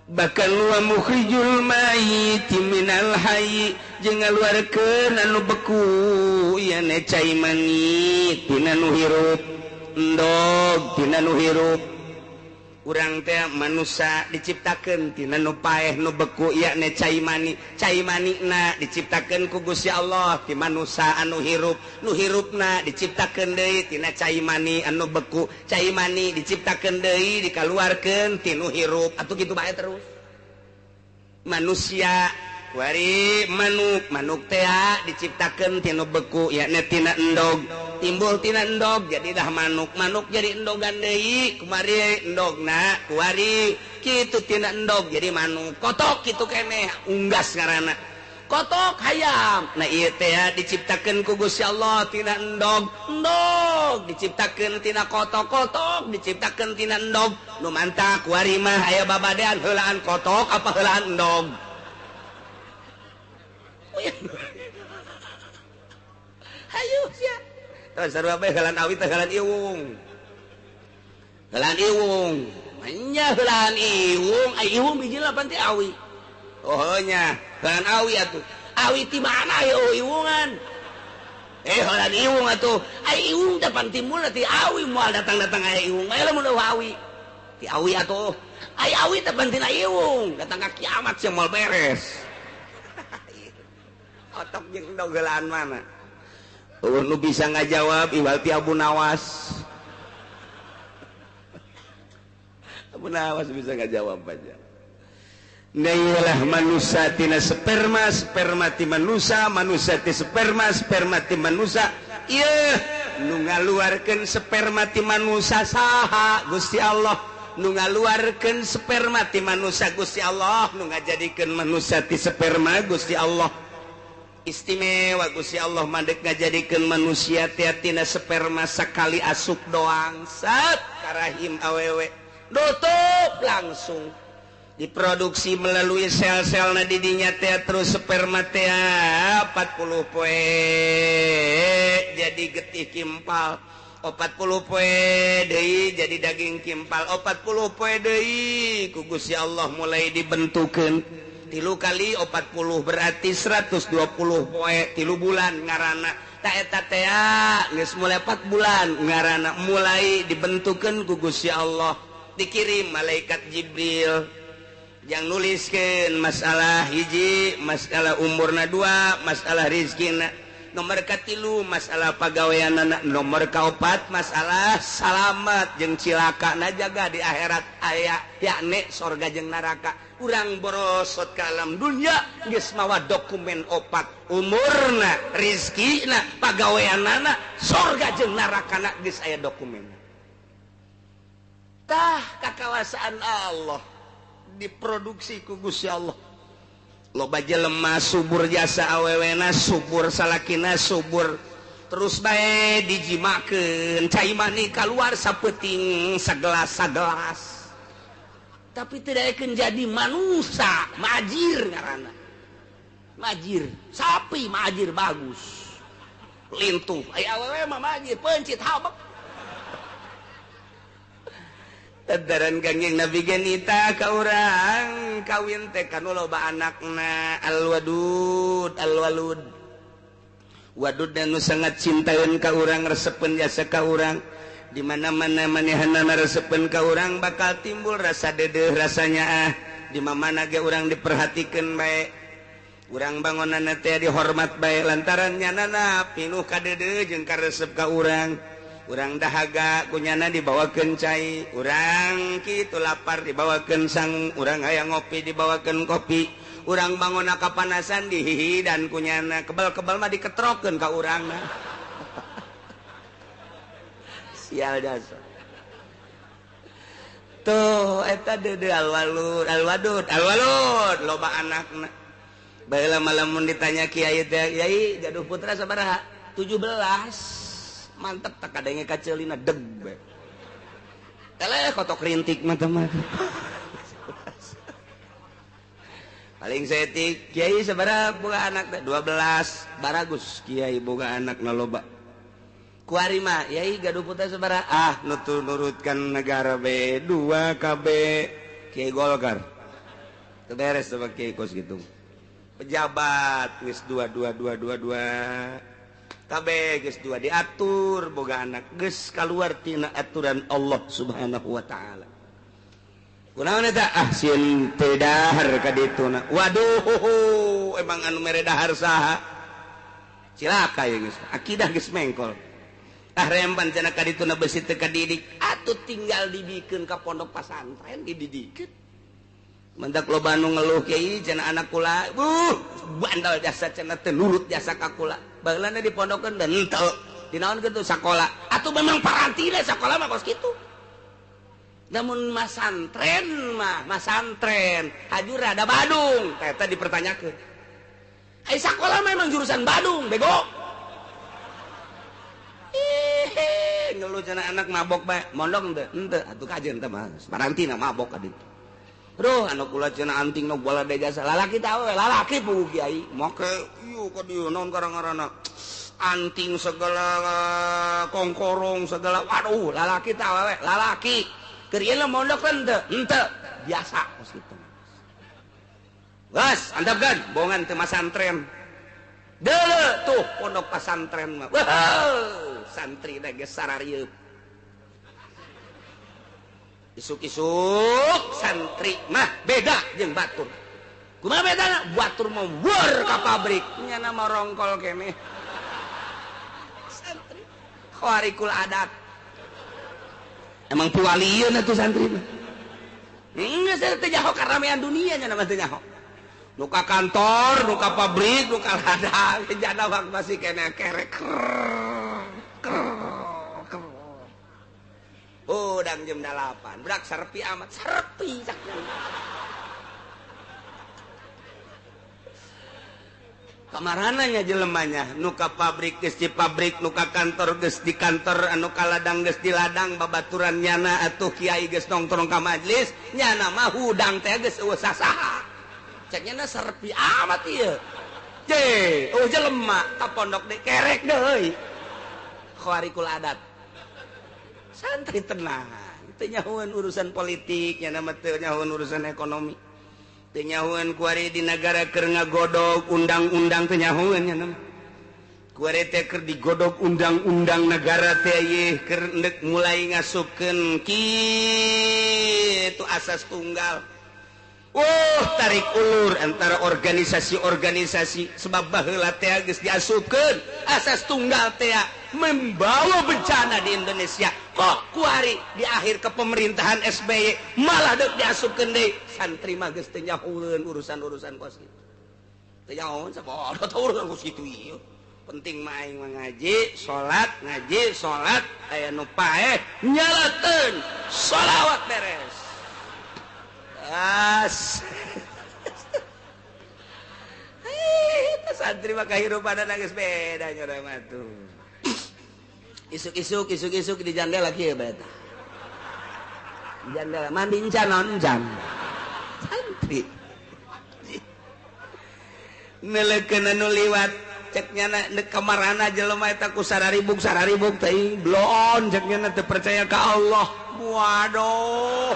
bahkan wa mukhrijul mayyiti minal hayy jeung ngaluarkeun anu beku ieu cai mani tina nu hirup endog tina nu hirup. Urang teh manusia diciptakeun tina nu paeh nu beku yakni cai mani, cai manina diciptakeun ku Gusti Allah ti manusia anu hirup, nu hirupna diciptakeun deui tina cai mani anu beku, cai mani diciptakeun deui dikaluarkeun ti nu hirup, atuh kitu bae terus. Manusia wari manuk, manuk teh diciptakeun tina beku yakni tina endog, timbul tina endog jadi dah manuk, manuk jadi endogan deui, kumari endogna kuari kitu tina endog jadi manuk, kotok kitu keneh unggas ngaranna. Kotok hayam. Nah ieu teh diciptakeun ku Gusti Allah tina endog, endog diciptakeun tina kotok, kotok diciptakeun tina endog. Nu mantak kuari mah aya babadean heulaan kotok apa heulaan endog. Hayu sia. Terus sarua bae heulaan awi teh heulaan iwung. Heulaan iwung. Nya heulaan iwung, ai iwung bijil pan ti awi. Oh nya, heulaan awi atuh. Awi ti mana ieu iwungan? Heulaan iwung atuh. Ai iwung teh pan timbulna ti awi moal datang-datang aya iwung. Aya lamun eueuh awi. Ti awi atuh. Ai awi teh pan tina iwung, datang ka kiamat sia moal beres. Otok jeung dogeulaan mana? Eueuh nu bisa ngajawab iwal ti Abu Nawas. Abu Nawas bisa ngajawab aja. Nailah manusia tina sperma, sperma ti manusia, manusia ti sperma, sperma ti manusia. Ieu nu ngaluarkeun sperma ti manusia saha? Gusti Allah. Nu ngaluarkeun sperma ti manusia Gusti Allah, nu ngajadikeun manusia ti sperma Gusti Allah. Istimewa Gusti Allah mandek ngajadikeun manusia teh tina sperma sakali asup doang sat karahim awewe. Tutup langsung diproduksi melalui sel-sel na didinya teh terus sperma teh 40 poe jadi getih kimpal, 40 poe deui jadi daging kimpal, 40 poe deui ku Gusti Allah mulai dibentukeun 3 kali 40 berarti 120 poe 3 bulan ngaranna ta eta teh geus mulai 4 bulan ngaranna mulai dibentukeun ku Gusti Allah. Dikirim malaikat Jibril yang nuliskan masalah hiji, masalah umurna 2, masalah rizkina, nomor katilu masalah pagaweanana, nomor kaopat masalah salamat jeung cilaka na jaga di akhirat aya yakni sorga jeung neraka. Urang borosot ka alam dunya geus mawa dokumen opat, umurna, rizkina, pagaweanana, sorga jeung nerakana geus aya dokumen. Tah kakawasaan Allah diproduksi ku Gusti Allah. Loba jelema subur jasa awewena, subur salakina, subur terus bae dijimakeun cai mani kaluar sapeuting sagelas-sagelas. Tapi tidak akan jadi manusia, majir ngaranna. Majir, sapi majir bagus. Lintuh, ai awewe mah majir pencit habek. Tadaran Kangjeng Nabi genita ka urang kawin teh kanu loba anakna alwadud alwalud. Wadud nu sangat cintaeun ka urang, resepeun jasa ka urang. Di mana-mana manehanna resepeun ka urang bakal timbul rasa dedeuh rasanya ah. Di mana ge urang diperhatikeun bae. Urang bangunanna teh dihormat bae lantaran nyanana pinuh kadeudeuh jeung karesep ka urang. Urang dahaga kunyana dibawakeun cai, urang kitu lapar dibawakeun sang, urang hayang ngopi dibawakeun kopi, urang bangunna kapanasan dihihidan kunyana, kebal-kebal mah diketrokeun ka urangna. Sial jasa. Tuh eta deudeuh alwalud, alwadud, alwalud loba anakna. Baheula mah lamun ditanya kiai teh, "Kiai gaduh putra sabaraha?" 17. Mantep tak kadenge kaceulina deg bae. Eleh kotok rintik mah teh mah. Paling saeutik kiai sabaraha boga anak teh? 12. Baragus kiai boga anakna loba. Kuari mah yai gaduh putra sabaraha? Ah nutur nurutkan negara B 2 KB kiai Golkar. Teu beres sama kiai kos gitu. Pejabat geus 2 2 2 2 2. Kabeh geus 2 diatur boga anak geus kaluar tina aturan Allah Subhanahu wa taala. Kunaon eta? Ah sieun teu dahar ka dituna. Waduh, emang anu mere dahar saha? Cilaka ye geus. Akidah geus mengkol. Ah rempan cenah ka dituna besi teu kadidik, atuh tinggal dibikeun ka pondok pasantren dididikeun. Mendak loba nu ngeluh kiai cenah anak kula, bandel jasa cenah teu nurut jasa ka kula. Baheulana dipondokeun dan henteu. Dinaon kitu sakola. Atuh memang parantina sakola mah kos kitu. Namun masantren mah, masantren hajur ada Badung, eta dipertanyakeun. Ai sakola mah emang jurusan Badung, bego. Ih, ngeluh cenah anak mabok bae, mondok henteu, henteu atuh kajeun teh mah. Parantina mabok ka ditu. Aduh, anak kula cenah anting nu bola jasa lalaki teh awewe, lalaki puguh kiai. Make ieu ka dieu naon karang-karana. Anting segala kongkorong segala waduh lalaki tah awewe lalaki keur ieu mondok henteu henteu biasa kos kitu. Geus antepkeun bongan teu masantren. Deuleu tuh pondok pasantren mah. Wah, santri da geus sararieub. Isuk-isuk santri mah beda jeung batur. Kumaha bedana? Batur mah weur ka pabrik, nyana mah rongkol keneh. Santri khawarikul adat. Emang piwalieun atuh santri mah. Geus teu nyaho karamean dunia nya mah teu nyaho. Nu ka kantor, nu ka pabrik, nu ka ladang, jana wak masih keneh kerek. Udang jam 8, budak serpi amat, serpi cak. Kamarananya jelemanya, nu ka pabrik geus di pabrik, nu ka kantor geus di kantor, anu ka ladang geus di ladang, babaturan nyana atuh kiai geus nongkrong ka majlis, nyana mah hudang teh geus eueuh sasaha. Cek nyana serpi amat ieu. Je, eueuh jelema ka pondok deui kerek deui. Khawarikul adat. Santri tenang, teu nyahoeun urusan politik, nyana mah teu nyahoeun urusan ekonomi. Teu nyahoeun kuari di nagara keur ngagodog undang-undang teu nyahoeun nyana mah. Kuari teh keur digodog undang-undang negara teh ieu keur endek mulai ngasupkeun kitu asas tunggal. Tarik ulur antara organisasi-organisasi sebab baheula teh geus diasupkeun asas tunggal teh membawa bencana di Indonesia. Kok kuari di akhir kepemerintahan SBY malah deuk diasupkeun deui santri mah geus teu nyahoeun urusan-urusan kos kitu. Teu nyahoeun sapodo teh urusan kos kitu ieu. Penting mah aing mah ngaji, salat aya nu paeh nyalakeun sholawat beres. As. Santri mah kahirupan geus beda nya urang mah tuh. Isuk-isuk isuk-isuk di jandela kieu bae tah. Jandela mandi encan naon encan. Santri. Nelekeun anu liwat cek nyana deuk kamarana jelema eta ku sararibuk-sararibuk teh bloon cek nyana teu percaya ka Allah. Waduh.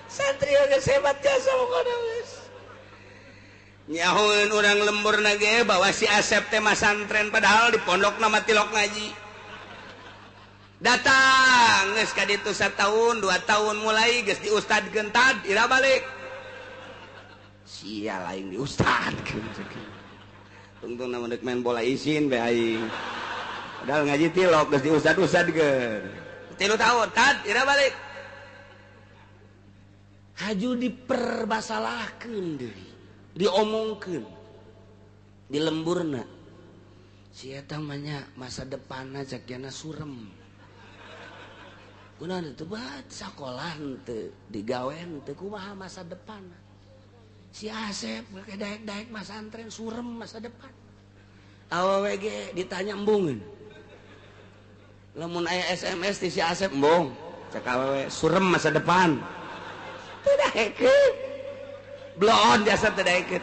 Santri geus hebat jasa pokona geus. Nyahoeun urang lembur ge bahwa si Asep teh masantren padahal di pondokna mah tilok ngaji. Datang geus ka ditu satahun, 2 tahun mulai geus diustadkeun tad ira balik. Sia aing diustadkeun. Tungtungna mah deuk main bola isin bae aing. Padahal ngaji tilok geus diustad-ustadkeun. 3 tahun tad ira balik. Haju dipermasalahkeun deui. Diomongkeun di lemburna si eta mah nya masa depanna cek jana surem kunaon teu bat sakolah henteu digawe henteu kumaha masa depanna si Asep make daek-daek masantren surem masa depan awewe ge ditanya embungeun lamun aya SMS ti si Asep embung cek awewe surem masa depan teu daekeun bloon jasa teu daekeun.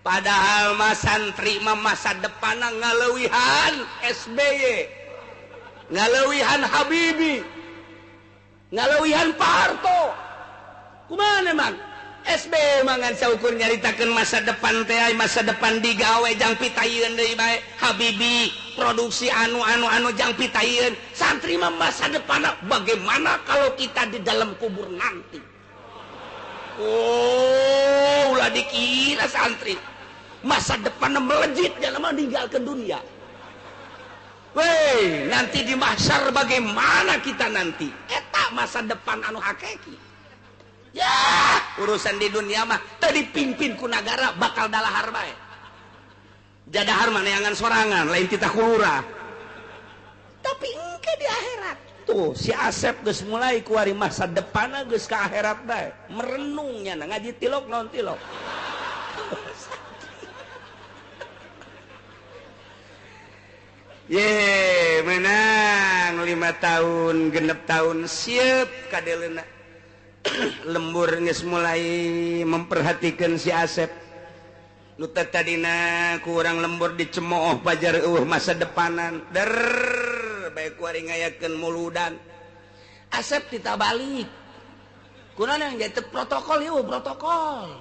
Padahal mah santri mah masa depanna ngaleuwihan SBY, ngaleuwihan Habibie, ngaleuwihan Pak Harto. Kumaha emang? SBY mah ngan saukur nyaritakeun masa depan teh masa depan digawe jang pitayeun deui bae. Habibie produksi anu-anu-anu jang pitayeun. Santri mah masa depanna bagaimana kalau kita di dalam kubur nanti? Oh, ulah dikira santri masa depan melejit dalam meninggalkan dunia. Weh, nanti di mahsyar bagaimana kita nanti? Eta masa depan anu hakiki. Ya, urusan di dunia mah teu dipimpin ku nagara bakal dalahar bae. Jadahar mah neangan sorangan, lain titah kulurah. Tapi engke di akhirat. Tuh si Asep geus mulai kuari masa depanna geus ka akhirat bae merenungnya ngaji tilok naon tilok. Ye menang 5 tahun 6 tahun siap kadeleuna. Lembur geus mulai memperhatikan si Asep. Nu tadina kurang lembur dicemooh pajar eueuh masa depanan. Der bae kuari ngayakeun muludan. Asep ditabalik. Kunaon yang jadi protokol ieu protokol.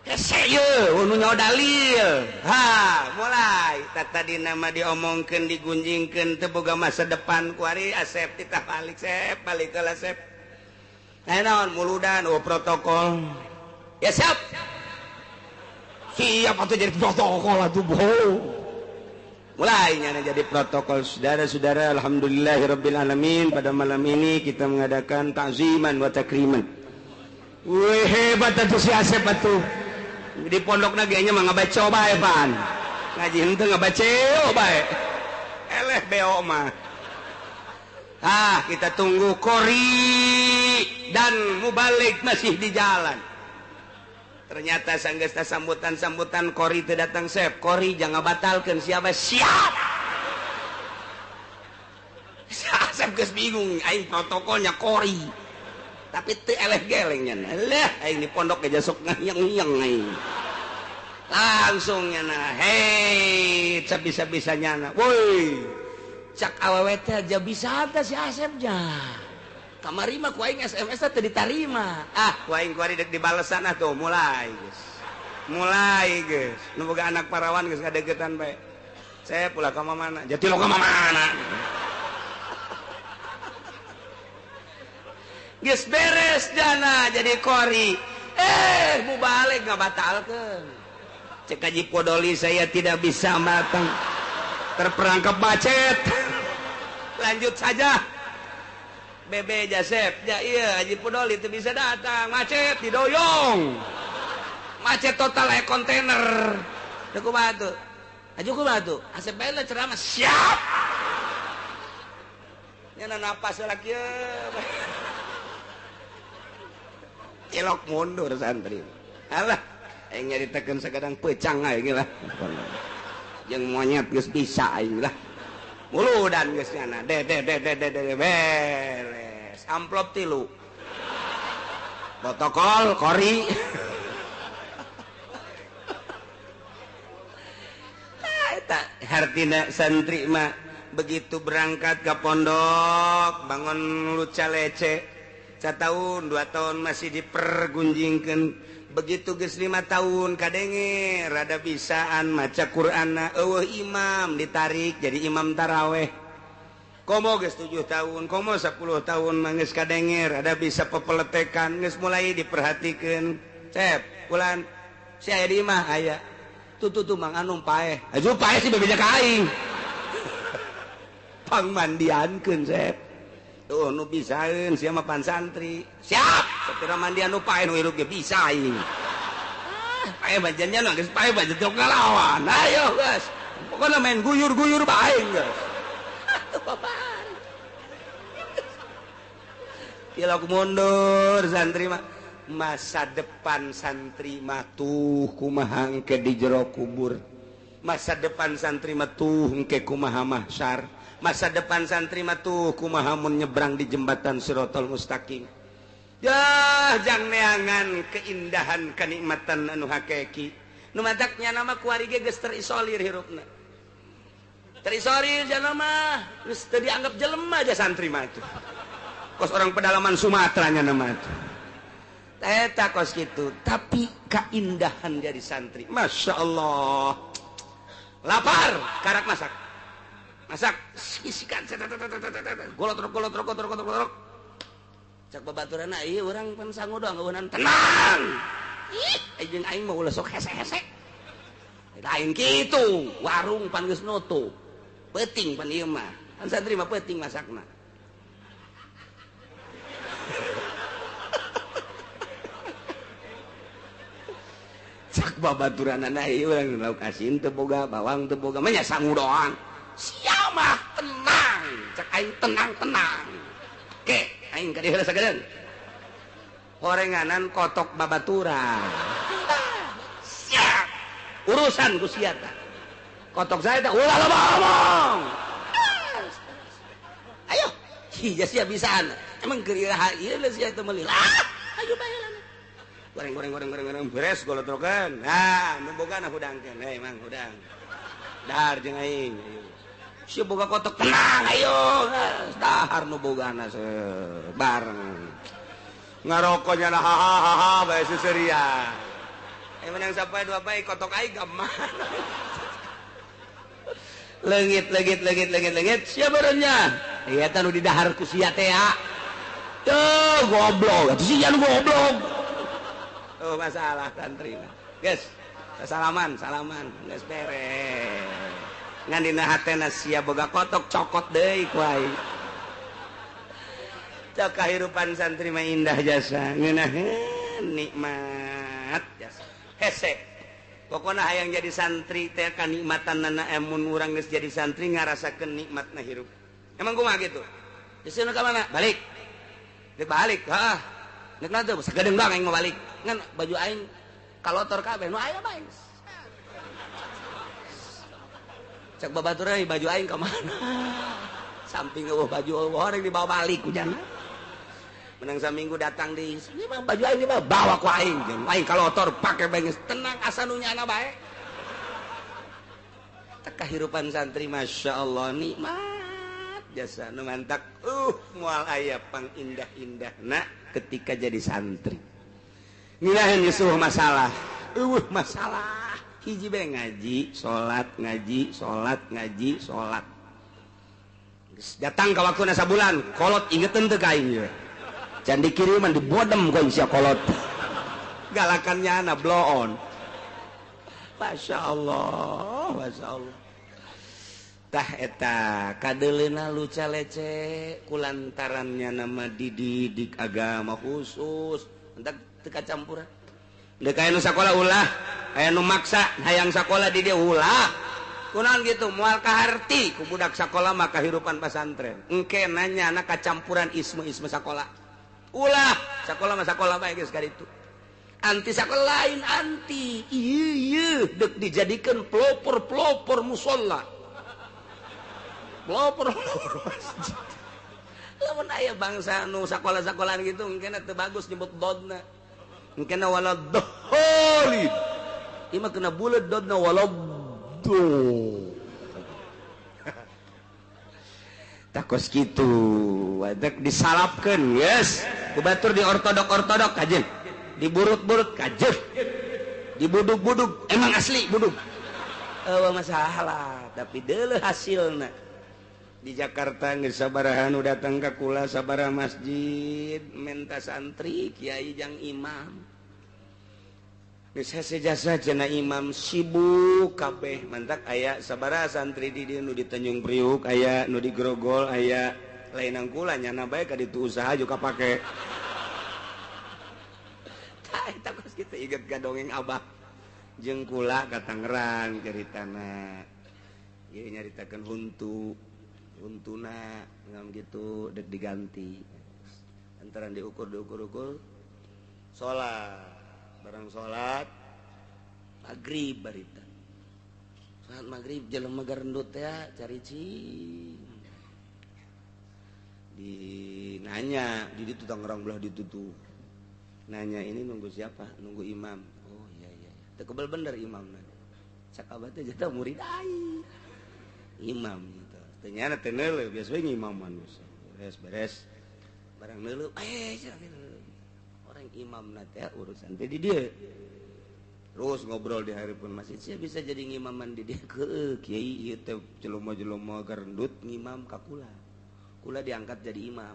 Hese ieu nu nyaho dalil. Ha, mulai tadina mah diomongkeun digunjingkeun teu boga masa depan kuari Asep ditabalik sep balik ke Asep. Nah naon muludan oh protokol. Ya siap. Siap atau jadi protokol atuh bohong. Mulainya jadi protokol. Saudara-saudara, alhamdulillahirabbil alamin, pada malam ini kita mengadakan takziman wa takriman. Wih hebat atuh si Asep atuh. Di pondokna ge nya mah ngabaca bae pan. Ngaji henteu ngabaca bae. Eleh beo mah. Ah, kita tunggu kori dan mubalik masih di jalan. Ternyata sanggesta sambutan-sambutan kori itu datang sep. Kori jangan batalkan siapa siap. Sep geus bingung aing protokolnya kori. Tapi teu eleh geleng nya. Eleh aing di pondok ge sok ngayang-ngayang aing. Langsung nya na. Hei, sabisa-bisa nya na. Woi. Cak awewe teh aja bisa teh si Asep nya. Kamari mah ku aing SMS teh ditarima. Ah, ku aing kuari dek dibalesan atuh mulai geus. Mulai geus. Nu boga anak parawan geus ngadeukeutan bae. Saya pula ka mana? Jati lo ka mana? Geus beres jana jadi kori. Eh, mubalik ngabatalkeun. Cek Haji Podoli saya tidak bisa matang. Terperangkap macet. Lanjut saja. Bebe Jasep, ya iya Haji Podoli itu bisa datang, macet didoyong. Macet total kayak kontainer. Deku batu. Aju ku batu. Asep bae lah ceramah siap. Nya napas lagi. Cilok mundur santri. Alah, aing nyaritakeun sakadang pecang aing lah. Jeung monyet geus bisa aing lah. Muludan geus nyana. De de de de de de beres. Amplop 3. Protokol kori. Eta hartina santri mah begitu berangkat ke pondok bangun luca lece. 1 tahun 2 tahun masih dipergunjingkeun. Begitu geus 5 tahun kadenge rada bisaan maca Qur'anna eueuh imam ditarik jadi imam taraweh. Komo geus 7 tahun, komo 10 tahun mah geus kadenge rada bisa pepeletekan geus mulai diperhatikeun. Cep, bulan si aya di imah aya. Tuh tuh tuh Mang Anum paeh. Aju paeh si bebeja ka aing. Pangmandiankeun Cep. Tuh nu bisaeun sia mah pan santri. Siap, sapira mandian nu paeh nu hirup ge bisa aing. Ah, paeh bajannya nu geus paeh bajan teu ngalawan. Ayo geus. Pokona main guyur-guyur bae geus. Atuh babar. Tilok mundur santri mah. Masa depan santri mah tuh kumaha engke di jero kubur. Masa depan santri mah tuh engke kumaha mahsyar. Masa depan santri mah tuh kumaha mun nyebrang di jembatan Siratal Mustaqim. Yah, jang neangan keindahan kenikmatan anu hakiki. Nu mataknya nama kuari ge geus terisolir hirupna. Terisolir jana mah geus teu dianggap jelema aja santri mah tuh. Kos orang pedalaman Sumatera nya nama tuh. Eta kos kitu, tapi keindahan jadi santri. Masya Allah. Lapar, karak masak. Masak, isikan, golotrok, golotrok, golotrok, golotrok. Cak babaturanna ieu urang pan sangu doang eueunan tenang. Ih, jeung aing mah ulah sok hese-hese. Lain kitu, warung pan geus nutup. Peuting pan ieu mah. Pan santri mah peuting masakna. Cak babaturanna ieu urang lauk asin teu boga, bawang teu boga, mah nya sangu doang. Sia mah tenang, cak aing tenang-tenang. Ke, aing ka dieu heula sagedeun. Horenganan kotok babaturan. Siap. Urusan ku sia tah. Kotok saya teh ulah loba omong. Ayo, sia sia bisaan. Emang keur iraha ieu sia teh meuli. Ah, ayo bae lah. Goreng goreng goreng goreng goreng beres golotrokeun. Nah, nu bogana hudangkeun. Hei mang hudang. Dahar jeung aing. Ayo. Si boga kotok tenang ayo. Dahar nu bogana bareng. Ngarokoknya lah ha ha ha ha bae seserian. Menang sampai dua bae kotok aing ka mana. Leungit leungit leungit leungit leungit sia barenya. Ieu teh nu didahar ku sia teh ya. Tuh goblok, atuh sia nu goblok. Oh masalah santri mah. Geus, salaman, salaman, geus beres. Ngan dina hatena sia boga kotok cokot deui ku aing. Cok kahirupan santri mah indah jasa, ngeunaheun nikmat jasa. Hese. Pokona hayang jadi santri teh kanikmatanana mun urang geus jadi santri ngarasakeun nikmatna hirup. Emang kumaha kitu? Geus ka mana? Balik. Dek balik, heeh. Nek na teu sagedeung bang aing mah balik. Ngan baju aing kalotor kabeh nu aya bae. Cek babatur euy baju aing ka mana? Samping eueuh baju eueuh orang dibawa balik ku jana. Menang saminggu datang di ini mah baju aing dibawa bawa ku aing. Aing kalotor pake bae geus tenang asa nu nyana bae. Teh kahirupan santri masyaallah nikmat jasa nu mantak moal aya pangindah-indahna ketika jadi santri. Ngirahin geus eueuh masalah. Eueuh masalah. Hiji bae ngaji, salat, ngaji, salat, ngaji, salat. Geus datang ka waktuna sabulan, kolot ingeteun teu ka aing ieu. Can dikiriman dibodem ku sia kolot. Galakannya ana bloon. Masya Allah, Masya Allah. Tah eta kadeleuna luca lece kulantarannya nama dididik agama khusus entak teu kacampuran. Deuk aya nu sakola ulah, aya nu maksa hayang sakola di dieu ulah. Kunaon gitu moal kaharti ku budak sakola mah kahirupan pasantren. Engke nanya anak kacampuran isme-isme sakola. Ulah, sakola mah sakola bae geus kaditu. Anti sakola lain anti. Ieu ieu deuk dijadikeun pelopor-pelopor musala. Pelopor-pelopor masjid. Lamun aya bangsa nu sakola-sakolaan gitu engkena teu bagus nyebut dodna. Engkena waladhdallin. Ieu mah kena buleud dodna waladdo. Takos kitu, wadek disalapkeun, yes. Ku batur di ortodok-ortodok kajeun. Diburut-burut kajeun. Dibudug-budug, emang asli budug. Eueuh masalah, tapi deuleuh hasilna. Di Jakarta geus sabaraha nu datang ka kula sabaraha masjid menta santri kiai jang imam. Geus hese jasa cenah imam sibuk kabeh mantak aya sabaraha santri di dieu nu di Tanjung Priuk aya nu di Grogol aya lain kula nyana bae ka ditu usaha juga pake. Tah eta kos kitu inget ka dongeng abah jeung kula ka Tangerang caritana. Ieu nyaritakeun huntu. Untuna ngam gitu dek diganti antara diukur diukur-ukur salat barang salat maghrib barita salat maghrib jelema garendut ya cari cing dinanya di ditu Tangerang belah ditutu nanya ini nunggu siapa nunggu imam oh iya iya teu kebel bener imamna cak abah teh jatah murid aing imam ternyata teu biasa ngimam manusia beres beres barang neuleuh orang imam teh urusan teh di dieu terus ngobrol di hareupeun masjid sia bisa jadi ngimaman di dieu heueuh kiai ieu teh jelema-jelema garendut ngimam ka kula kula diangkat jadi imam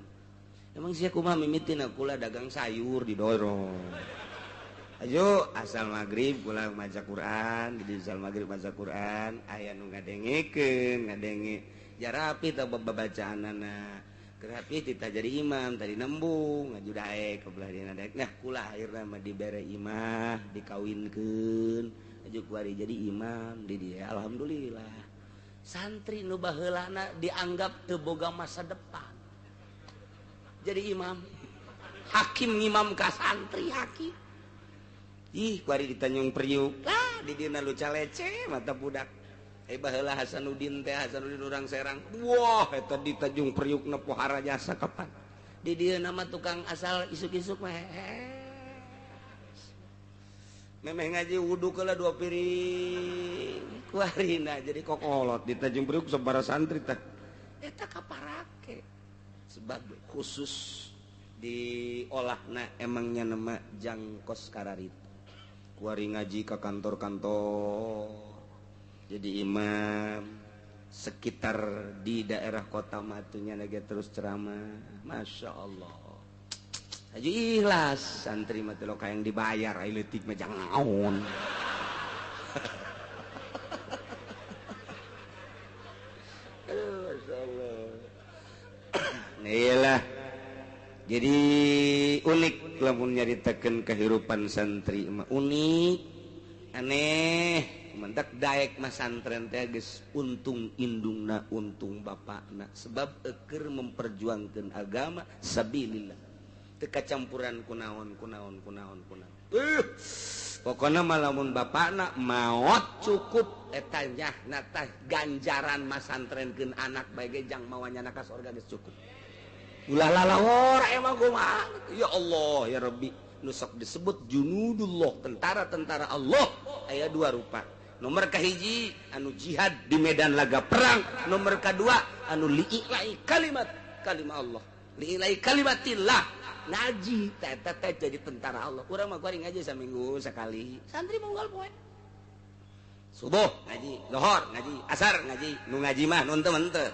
emang sia kumaha mimitina kula dagang sayur didorong ayo asal maghrib kula maca Quran di asal maghrib maca Quran aya nu ngadengekeun ngadenge jarapi tah babacaanana kerapi tita jadi imam tadi nembung ngaju daek ke belah dina daek nah kula akhirna mah dibere imah dikawinkeun aju kuari jadi imam di dia alhamdulillah santri nu baheulana dianggap teu boga masa depan jadi imam hakim ngimam ka santri hakim ih kuari di Tanjung Priuk lah di dina luca lece mata budak baheula Hasanuddin teh Hasanuddin urang Serang wah eta di Tanjung Priuk na pohara jasa kapan di dieu nama tukang asal isuk-isuk mah Memeh ngaji wudu keula 2 piring. Kuarina jadi kokolot di Tanjung Priuk sabaraha santri tah. Eta kaparake. Sebab khusus diolahna emangnya nama jangkos kararitu. Kuari ngaji ke kantor-kantor. Jadi imam sekitar di daerah kota matunya lagi terus ceramah. Masya Allah. Haji ikhlas santri mah teh yang dibayar ai leutik mah jangan naon. Aduh, Masya Allah. Nah, jadi unik lamun nyaritakeun kehidupan santri mah unik, aneh, mentak daek mah santren teh geus untung indungna, untung bapakna sebab eukeur memperjuangkeun agama sabilillah. Teu kacampuran kunaon kunaon kunaon kunaon. Pokona mah lamun bapakna maot cukup eta nyahna tah ganjaran mah santrenkeun anak bae ge jang mawanyana ka sorga geus cukup. Ulah lalawor emang kumaha. Ya Allah ya Rabbi, nu sok disebut junudullah, tentara-tentara Allah aya dua rupa. Nomor kahiji anu jihad di medan laga perang, nomor kadua anu li'ilai kalimat kalimah Allah, li'ilai kalimatillah. Ngaji eta teh jadi tentara Allah. Urang mah kuari ngaji saminggu sakali. Santri mongol poe. Subuh ngaji, lohor ngaji, asar ngaji, nu ngaji mah nu henteu henteu.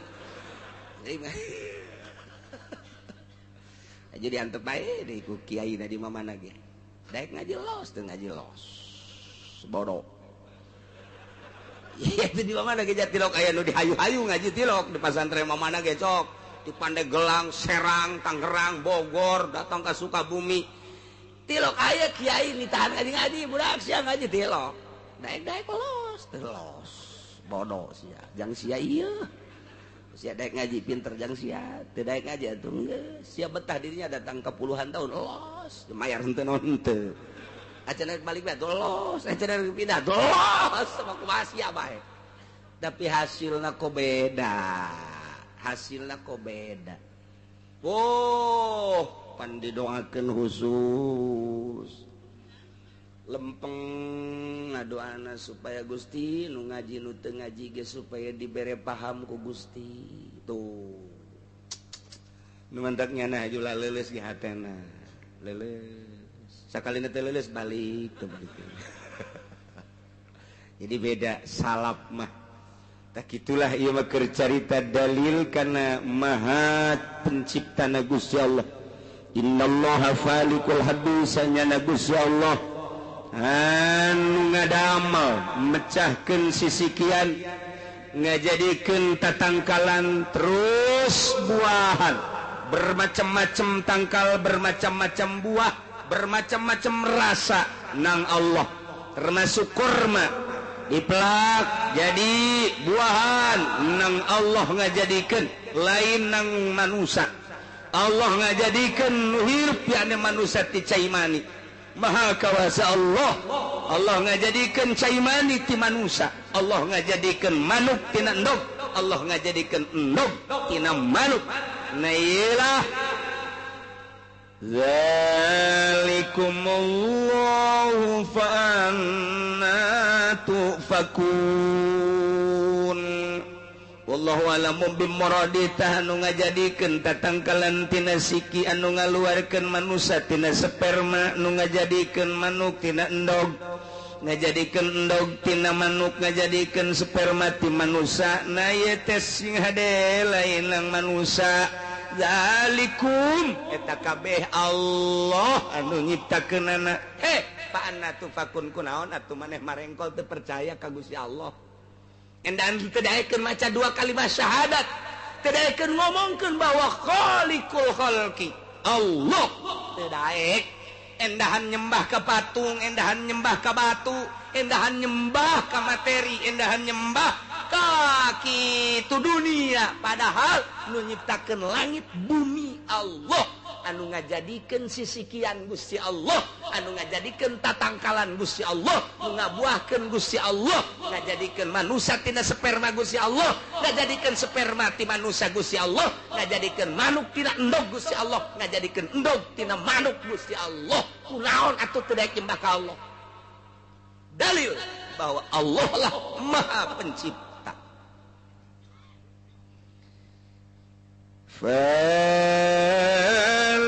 Jadi diantep bae deui ku kiai na di mamana ge. Daek ngaji los teu ngaji los. Bodoh. Iya itu di mamana ge tilok aya nu dihayu-hayu ngaji tilok di pasantren mamana ge cok. Di Pandeglang, Serang, Tangerang, Bogor, datang ke Sukabumi. Tilok aya kiai ditahan ngaji-ngaji budak sia ngaji tilok. Daek-daek los teu los. Bodoh sia. Jang sia ieu. Sia daek ngaji pinter jang sia, teu daek ngaji atuh geus. Sia betah dirinya datang ke puluhan tahun los, mayar henteu naon henteu. Acan rek balik bae los, acan rek pindah los, sama kumaha sia bae. Tapi hasilna kok beda. Hasilna kok beda. Oh, pan didoakeun khusus. Lempeng ngadoana supaya Gusti nu ngaji nu teu ngaji ge supaya dibere paham ku Gusti. Tuh. Nu mantak nyana haju leuleus ge hatena. Leuleus. Sakalina teh leuleus balik teu balik. Jadi beda salaf mah. Tak itulah ieu mah keur carita dalil kana maha penciptana Gusti Allah. Innallaha falikul habbi sanyana Gusti Allah anu ngadamel mecahkeun sisikian ngajadikeun tatangkalan terus buahan bermacam-macam tangkal, bermacam-macam buah, bermacam-macam rasa nang Allah, termasuk kurma dipelak jadi buahan nang Allah ngajadikeun lain nang manusia. Allah ngajadikeun nu hirup yakni manusia ti cai mani. Maha kawasa Allah. Allah ngajadikeun cai mani ti manusia. Allah ngajadikeun manuk tina endog. Allah ngajadikeun endog tina manuk. Nah iyalah zalikumullahu fa anna tufakun. Wallahu alamu bimuradi tah anu ngajadikeun tatangkalan tina siki anu ngaluarkeun manusia tina sperma, nu ngajadikeun manuk tina endog, ngajadikeun endog tina manuk, ngajadikeun sperma ti manusia. Na ieu teh sing hade lain nang manusia. Zalikum eta kabeh Allah anu nyiptakeunana. Heh, fa anna tufakun kunaon atuh maneh marengkol teu percaya ka Gusti Allah. Endan teu daekeun maca dua kalimat syahadat, teu daekeun ngomongkeun bahwa khaliqul khalqi Allah, teu daek. Endahan nyembah ka patung, endahan nyembah ka batu, endahan nyembah ka materi, endahan nyembah ka kitu dunia. Padahal nu nyiptakeun langit bumi Allah, anu ngajadikeun sisikian Gusti Allah, anu ngajadikeun tatangkalan Gusti Allah, nu ngabuahkeun Gusti Allah, ngajadikeun manusia tina sperma Gusti Allah, ngajadikeun sperma ti manusia Gusti Allah, ngajadikeun manuk tina endog Gusti Allah, ngajadikeun endog tina manuk Gusti Allah. Kunaon atuh teu daek nyembah ka Allah? Dalil bahwa Allah lah Maha Pencipta.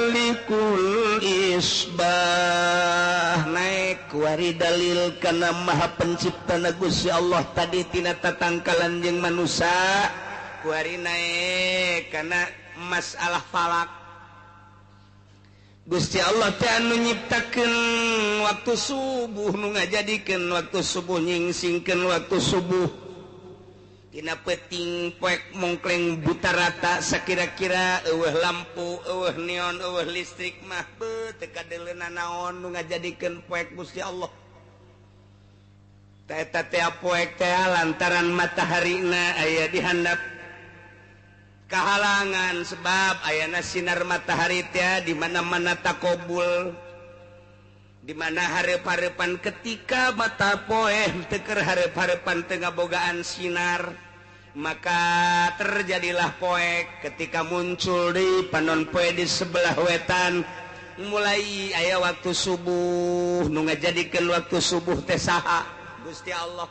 Falikul isbah naik wari dalil kana Maha Pencipta na Gusti Allah tadi tina tatangkalan jeung manusia kuari naik kana masalah falak. Gusti Allah teh anu nyiptakeun waktu subuh, nu ngajadikeun waktu subuh, nyingsingkeun waktu subuh. Dina peuting poek mongkleng buta rata sakira-kira eueuh lampu, eueuh neon, eueuh listrik mah beuh teu kadeuleuna naon nu ngajadikeun poek Gusti Allah. Ta eta teh poek teh lantaran mataharina aya di handap kahalangan sebab ayana sinar matahari teh di mana-mana takobul, di mana hareup-hareupan ketika mata poe teu keur hareup-hareupan teu ngabogaan sinar, maka terjadilah poek. Ketika muncul di panon poe di sebelah wetan mulai aya waktu subuh. Nu ngajadikeun waktu subuh teh saha? Gusti Allah.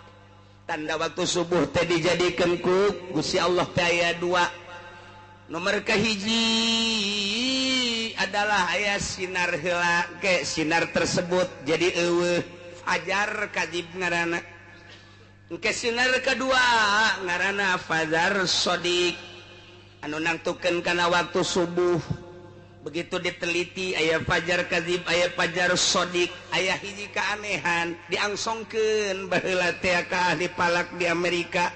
Tanda waktu subuh teh dijadikeun ku Gusti Allah teh aya dua. Nomor kahiji adalah aya sinar heula ke sinar tersebut jadi eueuh fajar kadzib ngaranna. Ke sinar kedua ngaranna fajar shodiq anu nangtukeun kana waktu subuh. Begitu diteliti aya fajar kadzib, aya fajar shodiq, aya hiji keanehan diangsongkeun baheula teh ka ahli falak di Amerika.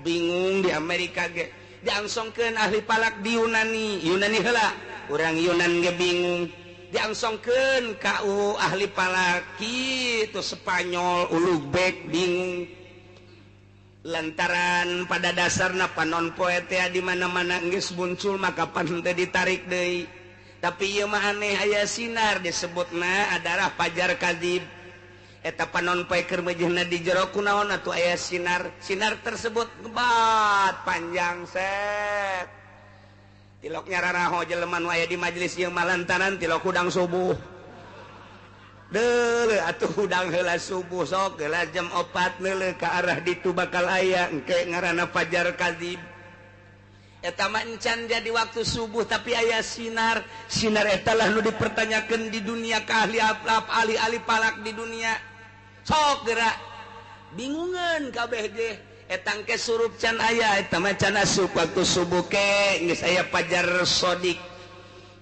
Bingung di Amerika ge. Diangsongkeun ahli falak di Yunani, Yunani heula urang Yunan ge bingung. Diangsongkeun ka ahli falak kitu Spanyol Ulugbek bingung. Lantaran pada dasarna panon poe teh di mana-mana geus muncul maka pan teh ditarik deui. Tapi ieu mah aneh aya sinar disebutna adalah fajar kadzib. Eta panon poe keur meujeuhna di jero kunaon atuh aya sinar. Sinar tersebut ngebat panjang set. Tilok nyararaho jelema nu aya di majelis ieu mah lantaran tilok hudang subuh. Deuleu atuh hudang heula subuh sok heula jam 4 neuleuh ka arah ditu bakal aya engke ngaranna fajar kadzib. Eta mah encan jadi waktu subuh tapi aya sinar. Sinar eta lah nu dipertanyakeun di dunia ka ahli ahli falak di dunia. Sok gerak bingungan kabeh ge eta engke surup can aya eta mah can asup waktu subuh ke geus aya fajar shodiq.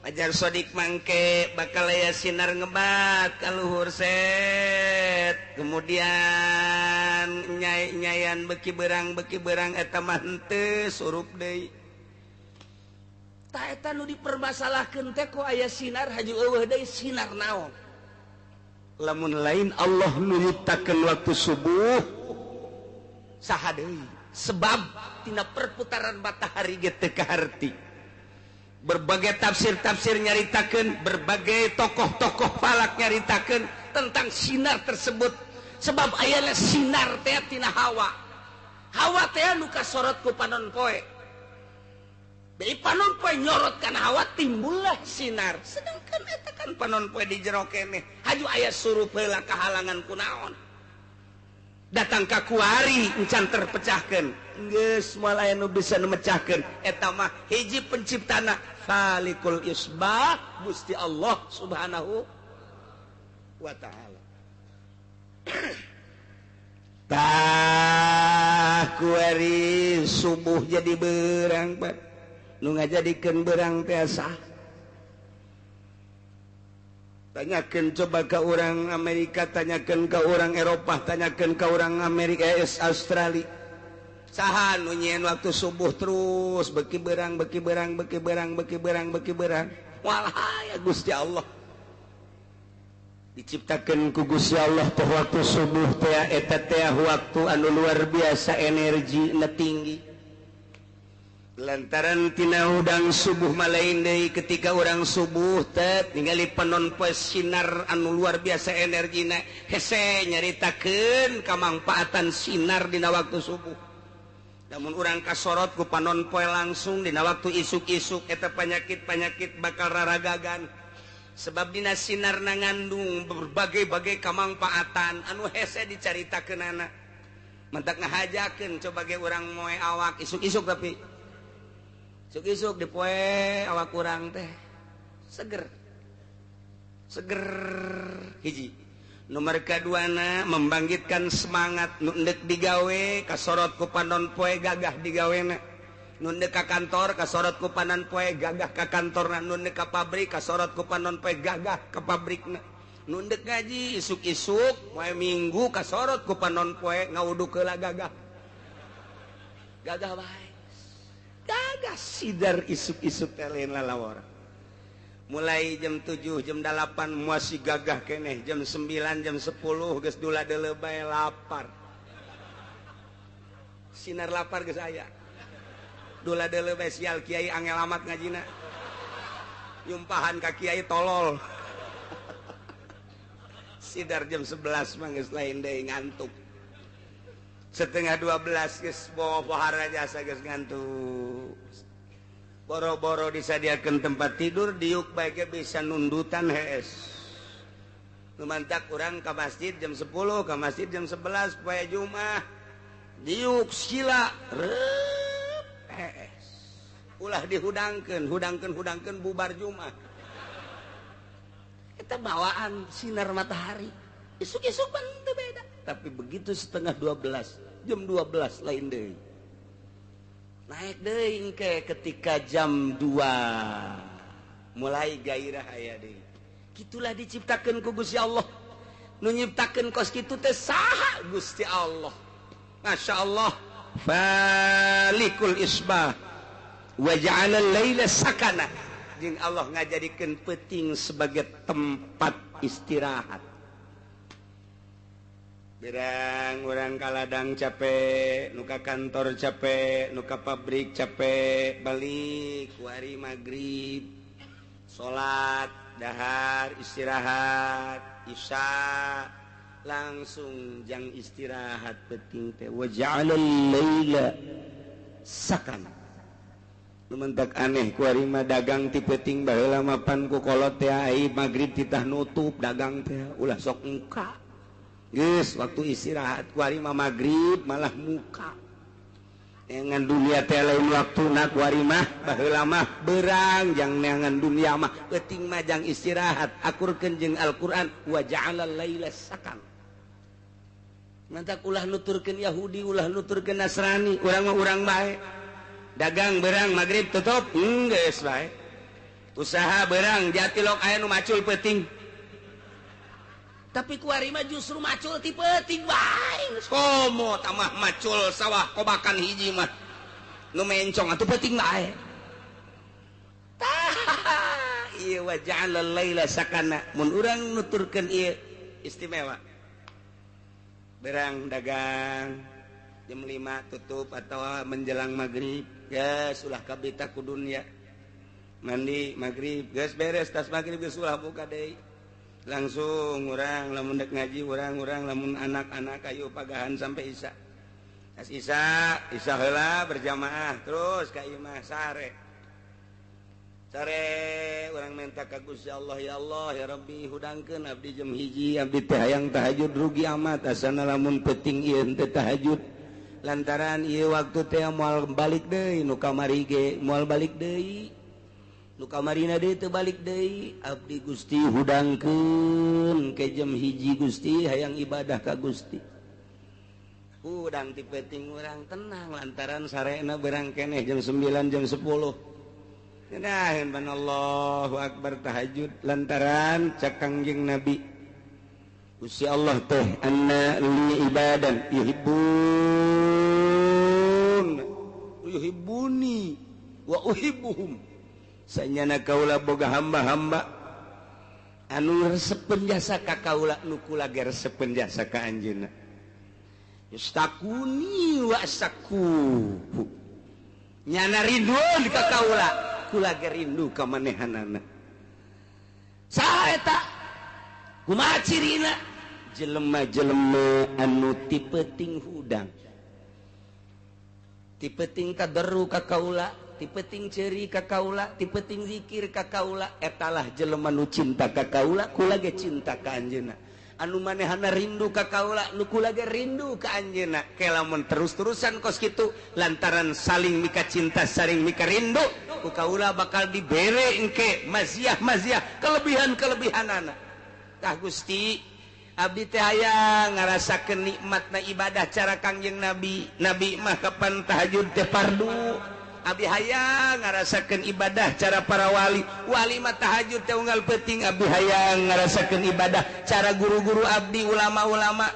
Fajar shodiq mangke bakal aya sinar ngebat ka luhur set. Kemudian nyai-nyayan beki berang eta mah henteu surup deui. Ta eta nu dipermasalahkeun teh kok aya sinar haju eueuh deui sinar naon? Lamun lain Allah nu nyiptakeun waktu subuh saha deui? Sebab tina perputaran matahari ge teu kaharti. Berbagai tafsir-tafsir nyaritakeun, berbagai tokoh-tokoh falak nyaritakeun tentang sinar tersebut. Sebab ayana sinar teh tina hawa. Hawa teh nu kasorot ku panon poe. Dari panon poe nyorot kana hawa timbullah sinar. Sedangkan eta kan panon poe di jero keneh. Haju aya surup heula kahalangan kunaon. Datang ka kuari encan terpecahkeun. Geus moal aya nu bisa nu mecahkeun. Eta mah hiji penciptana Falikul Isbah Gusti Allah Subhanahu wa ta'ala. Tah kuari subuh jadi berang Pak. Nu ngajadikeun berang teh sah. Tanyakeun coba ke orang Amerika, tanyakeun ke orang Eropah, tanyakeun ke orang Amerika, Australia. Saha nu nyieun waktu subuh terus beki berang, beki berang, beki berang, beki berang, beki berang. Walah ya Gusti Allah. Diciptakeun ku Gusti Allah teh waktu subuh teh eta teh waktu anu luar biasa energi na tinggi. Lantaran tina hudang subuh malain deui ketika orang subuh teh ningali panon poe sinar anu luar biasa energina hese nyaritakeun kamangpaatan sinar dina waktu subuh. Namun urang kasorot ku panon poe langsung dina waktu isuk-isuk eta penyakit-penyakit bakal raragagan. Sebab dina sinarna ngandung berbagai-bagai kamangpaatan anu hese dicaritakeunana. Mentak ngahajakeun coba ge urang moe awak isuk-isuk, tapi isuk-isuk dipoe awak urang teh seger. Seger hiji. Nomor kaduana membangkitkan semangat nu endek digawe kasorot ku panon poe gagah digawena. Nu endek ka kantor kasorot ku panon poe gagah ka kantorna, nu endek ka pabrik kasorot ku panon poe gagah ka pabrikna. Nu endek ngaji isuk-isuk poe Minggu kasorot ku panon poe ngawuduk heula gagah. Gagah bae. Gagah sidar isuk-isuk teh lain lalawara. Mulai jam 7, jam 8 masih gagah keneh, jam 9, jam 10 geus dula deuleu bae lapar. Sinar lapar geus aya. Dula deuleu bae sial kiai angel amat ngajina. Nyumpahan ka kiai tolol. Sidar jam 11 mah geus lain deui ngantuk. 11:30 geus bawa pohara jasa geus ngantuk. Boro-boro disadiakan tempat tidur diuk baiknya bisa nundutan hees. Nu mantak urang ka masjid jam 10, ka masjid jam 11 poe Jumat. Diuk sila reup hees. Ulah dihudangkeun, hudangkeun hudangkeun bubar Jumat. Eta bawaan sinar matahari. Isuk-isuk pan teu beda. Tapi begitu 11:30, jam 12 lain deui. Naik deui engke ketika jam 2 mulai gairah aya deui. Kitulah diciptakeun ku Gusti Allah. Nu nyiptakeun kos kitu teh saha? Gusti Allah. Masya Allah. Falikul isbah wa ja'ala al-laila sakana. Jeung Allah ngajadikeun peuting sebagai tempat istirahat. Berang orang ka ladang capek, nu ka kantor capek, nu ka pabrik capek, balik wari maghrib, salat, dahar, istirahat, isya, langsung jang istirahat peuting teh wa ja'alal laila sakana. Nu mentak aneh kuari mah dagang ti peuting baheula mapan ku kolot teh ai maghrib titah nutup dagang teh ulah sok muka. Geus waktu istirahat kuari mah maghrib malah muka. Neangan dunia teh lain waktuna kuari mah baheula mah berang jang neangan dunia mah peuting mah jang istirahat akurkeun jeung Al-Qur'an wa ja'alal laila sakan. Mantak ulah nuturkeun Yahudi, ulah nuturkeun Nasrani, urang mah urang bae. Dagang berang maghrib tutup, geus bae. Usaha berang jatilok aya nu macul peuting. Tapi kuari mah justru macul ti peuting bae. Komo tamah macul sawah kobakan hiji mah. Nu mencong atuh peuting bae. Tah, ieu wa ja'alal laila sakana. Mun urang nuturkeun ieu istimewa. Berang dagang jam 5 tutup atau menjelang maghrib, geus ulah kabita ku dunya. Mandi maghrib geus beres tas maghrib geus ulah buka deui. Langsung urang lamun dek ngaji urang-urang lamun anak-anak ayo pagahan sampai isya. Tas isya, isya heula berjamaah terus ka imah sare. Sare urang minta ka Gusti Allah, ya Allah ya Rabbi hudangkeun abdi jam 1 abdi teh hayang tahajud rugi amat asana lamun peuting ieu teh tahajud. Lantaran ieu waktu teh moal balik deui nu kamari ge moal balik deui. Nu kamarina deui teu balik deui abdi Gusti hudangkeun ke jam 1 Gusti hayang ibadah ka Gusti. Hudang ti peuting urang tenang lantaran sarena berang keneh jam 9 jam 10. Ngeunah ban Allahu akbar tahajud lantaran cak Kangjeng Nabi Gusti Allah teh anna li ibadan yuhibbun yuhibbuni wa uhibbuhum. Sanyana kaula boga hamba-hamba anu resepeun jasa ka kaula nu kula ge resepeun jasa ka anjeunna. Yustakuni wa asaku. Nyana rindu ka kaula, kula ge rindu ka manehanana. Saha eta? Kumaha cirina? Jelema-jelema anu ti peuting hudang. Ti peuting kaderu ka kaula. ti peuting ceuri ka kaula, ti peuting zikir ka kaula, etalah jelema nu cinta ka kaula, kula ge cinta ka anjeunna. Anu manehana rindu ka kaula, nu kula ge rindu ka anjeunna. Ke lamun terus-terusan kos kitu lantaran saling mika cinta, saling mika rindu, ku kaula bakal dibere engke maziah-maziah, kelebihan-kelebihanana. Tah Gusti, abdi teh hayang ngarasakeun nikmatna ibadah cara Kangjeng Nabi. Nabi mah kapan tahajud teh fardu. Abdi hayang ngarasakeun ibadah cara para wali. Wali mah tahajud teh unggal peuting. Abdi hayang ngarasakeun ibadah cara guru-guru abdi, ulama-ulama.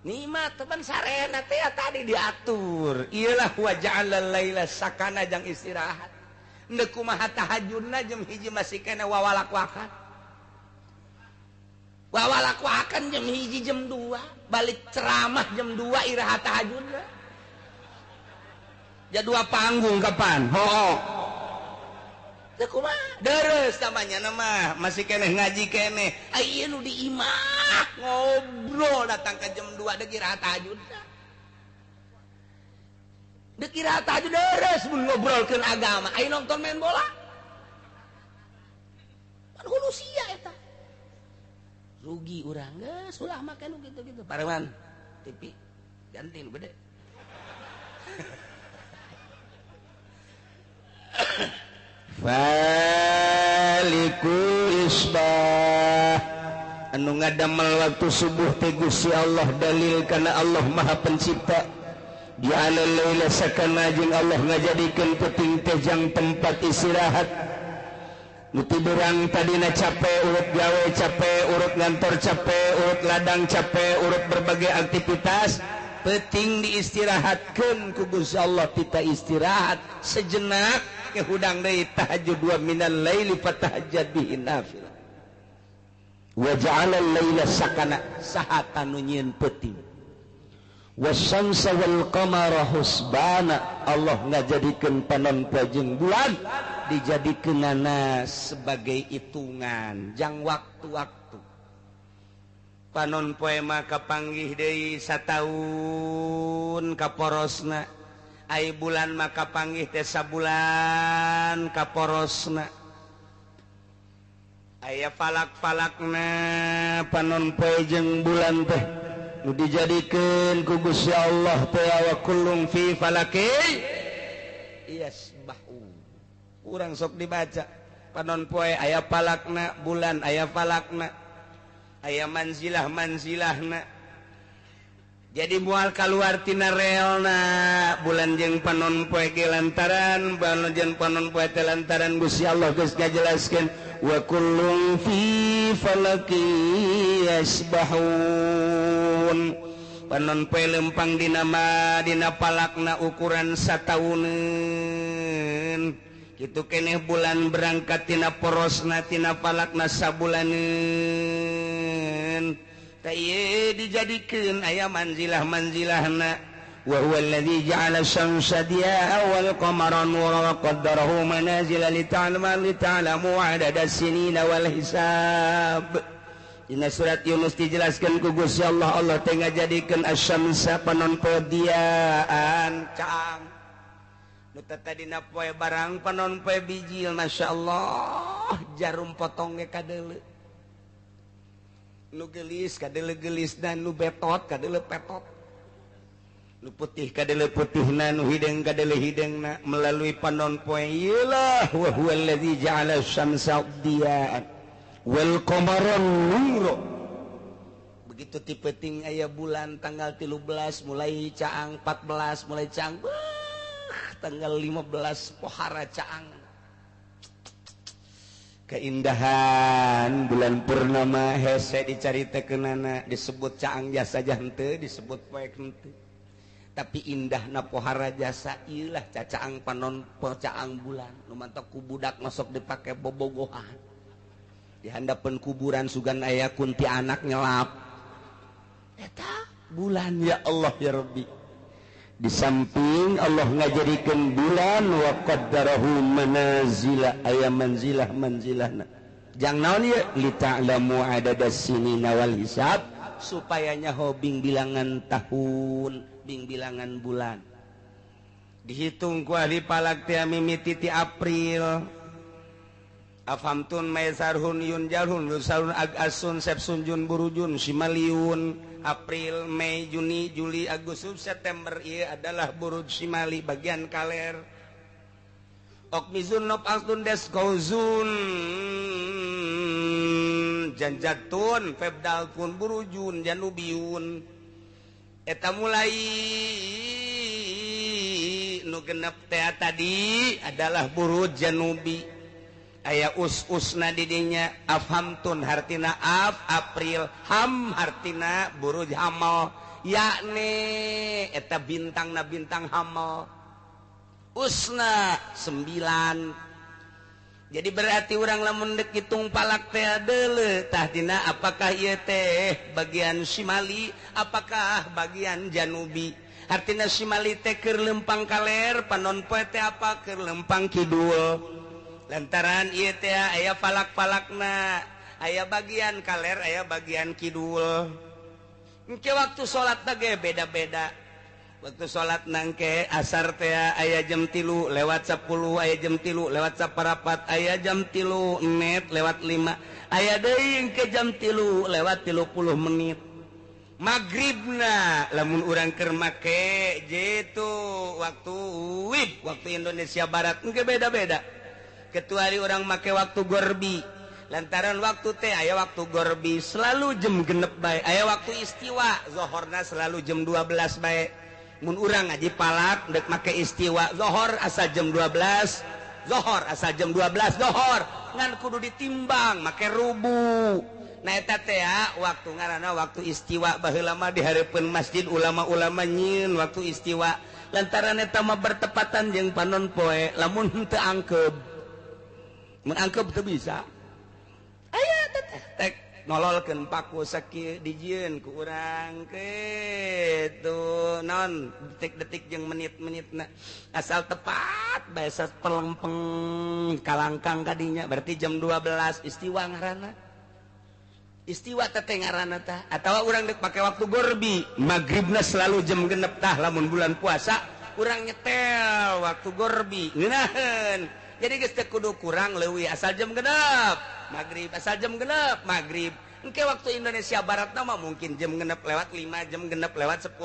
Nikmat teman sarena teh tadi diatur. Iyalah wa ja'alal laila sakana jang istirahat. Ndek kumaha tahajudna jam 1 masih kena wawalak-wakan. Wawalak-wakan jam 1 jam 2, balik ceramah jam 2 iraha tahajudna. Jadua panggung kapan? Ho. Teu kumaha? Deres namanya nama, masih keneh ngaji keneh. Ai nu di imah ngobrol datang ke jam 2 deuk iraha tahajudna. Deuk iraha tahajud deres mun ngobrolkeun agama. Ai nonton main bola. Pan hulu sia eta. Rugi urang geus ulah make nu kitu-kitu. Pareman TV ganti nu gede. Faliku isbah anu ngadamel waktu subuh teh Gusti Allah, dalil kana Allah Maha Pencipta. Ja'ala laila sakana jeung Allah ngajadikeun peuting teh jang tempat istirahat. Nu tiburang tadina capek, urut gawe capek, urut ngantor capek, urut ladang capek, urut berbagai aktivitas, peuting diistirahatkeun ku Gusti Allah. Tita istirahat sejenak ke hudang deui tahajud wa minal laili fatahajjad bihi nafilah. Wa ja'ala al-laila sakana, saha nu nyieun peuting. Wasyamsa wal qamara husbana, Allah ngajadikeun panon poe jeung bulan dijadikeunana sebagai hitungan jang waktu-waktu. Panon poe mah kapanggih deui sataun kaporosna, ai bulan mah kapanggih teh sabulan kaporosna. Aya falak-falakna panon poe jeung bulan teh nu dijadikeun ku Gusti Allah teh wa kullum fi falaki yasbahu. Urang sok dibaca panon poe aya falakna, bulan aya falakna, aya manzilah-manzilahna. Jadi mual kaluar tina realna bulan jeung panon poe ge lantaran bulan jeung panon poe teh lantaran Gusti Allah geus ngajelaskeun wa kullum fi falaki yasbahun. Panon poe lempang dina ma dina palakna ukuran satauneun. Kitu keneh bulan berangkat tina porosna tina palakna sabulaneun. Tah ieu dijadikeun aya manzilah-manzilahna. Wa huwa alladzi ja'ala syamsa diya'a wal qamara nuran wa qaddarahu manazila lita'lamu 'adada sinina wal hisab. Dina surat Yunus dijelaskeun ku Gusti Allah, Allah teh ngajadikeun asyamsa panon poe diaan caang. Nu tadina poe barang panon poe bijil, masyaallah jarum potong ge kadeuleu. Nu geulis kadeuleu geulis dan nu betot kadeuleu petot. Nu putih kadeuleu putihna, nu hideung kadeuleu hideungna melalui panon poe. Iyalah wa huwa allazi ja'ala syamsa diya'an wal qamara nura. Begitu ti peuting aya bulan tanggal 13 mulai caang, 14 mulai caang, tanggal 15 pohara caang. Keindahan bulan purnama hese dicaritakeunana, disebut caang jasa henteu, disebut poek henteu. Tapi indahna pohara jasa ieulah cacaang panon caang bulan. Nu mantak ku budak masuk dipake bobogohan. Di handapeun kuburan sugan aya kuntianak nyelap. Eta bulan ya Allah ya Rabbi. Di samping Allah ngajadikeun bulan wa qaddarahu manazila, aya manzilah manzilahna. Jang naon ieu? Li ta'lamu adadas sinina wal hisab, supaya nyaho bing bilangan tahun, bing bilangan bulan. Dihitung ku ahli falak teh mimiti ti April. Afhamtun maisarhun yun jalhun lusarun agasun sepsun jun burujun simaliun. April, Mei, Juni, Juli, Agustus, September ieu adalah buruj simali bagian kaler. Okmizun nop altun des kauzun janjatun febdalkun burujun janubiun. Eta mulai nu genep teh tadi adalah buruj janubi. Aya us-usna didinya afhamtun hartina af April, ham hartina buruj hamal, yakni eta bintangna bintang hamal. Usna 9. Jadi berarti urang lamun deuk hitung palak teh deuleu tah dina apakah ieu teh bagian simali apakah bagian janubi. Hartina simali teh keur lempang kaler, panon poe teh apa keur lempang kidul. Lantaran ieu teh aya falak-falakna, aya bagian kaler, aya bagian kidul. Engke waktu salat ge beda-beda. Waktu salat nangke asar teh aya jam 3 lewat 10, aya jam 3 lewat 4, aya jam 3 menit lewat 5, aya deui engke jam 3 lewat 30 menit. Magribna lamun urang keur make jitu waktu WIB, waktu Indonesia Barat engke beda-beda. Kecuali orang make waktu gorbi, lantaran waktu teh aya waktu gorbi selalu jam genep bae, aya waktu istiwa zohorna selalu jam 12 bae. Mun urang ngaji palak dek make istiwa zohor asa jam 12, zohor asa jam 12 zohor ngan kudu ditimbang make rubu. Nah eta teh waktu ngaranna waktu istiwa. Baheula mah di hareupeun masjid ulama-ulama nyieun waktu istiwa, lantaran eta mah bertepatan jeung panon poe lamun henteu angkeub. Mun angkep teu bisa. Aya teh tek nololkeun paku sakieu dijieun ku urang kitu naon detik-detik jeung menit-menitna asal tepat bae pelempeng kalangkang kadinya berarti jam 12 istiwa ngaranna. Istiwa teh ngaranna tah atawa urang deuk pake waktu gorbi magribna selalu jam genep tah lamun bulan puasa urang nyetel waktu gorbi ngeunaheun. Jadi geus teu kudu kurang leuwih asal jam genep maghrib, asal jam genep maghrib. Engke waktu Indonesia Barat mah mungkin jam genep lewat 5, jam genep lewat 10,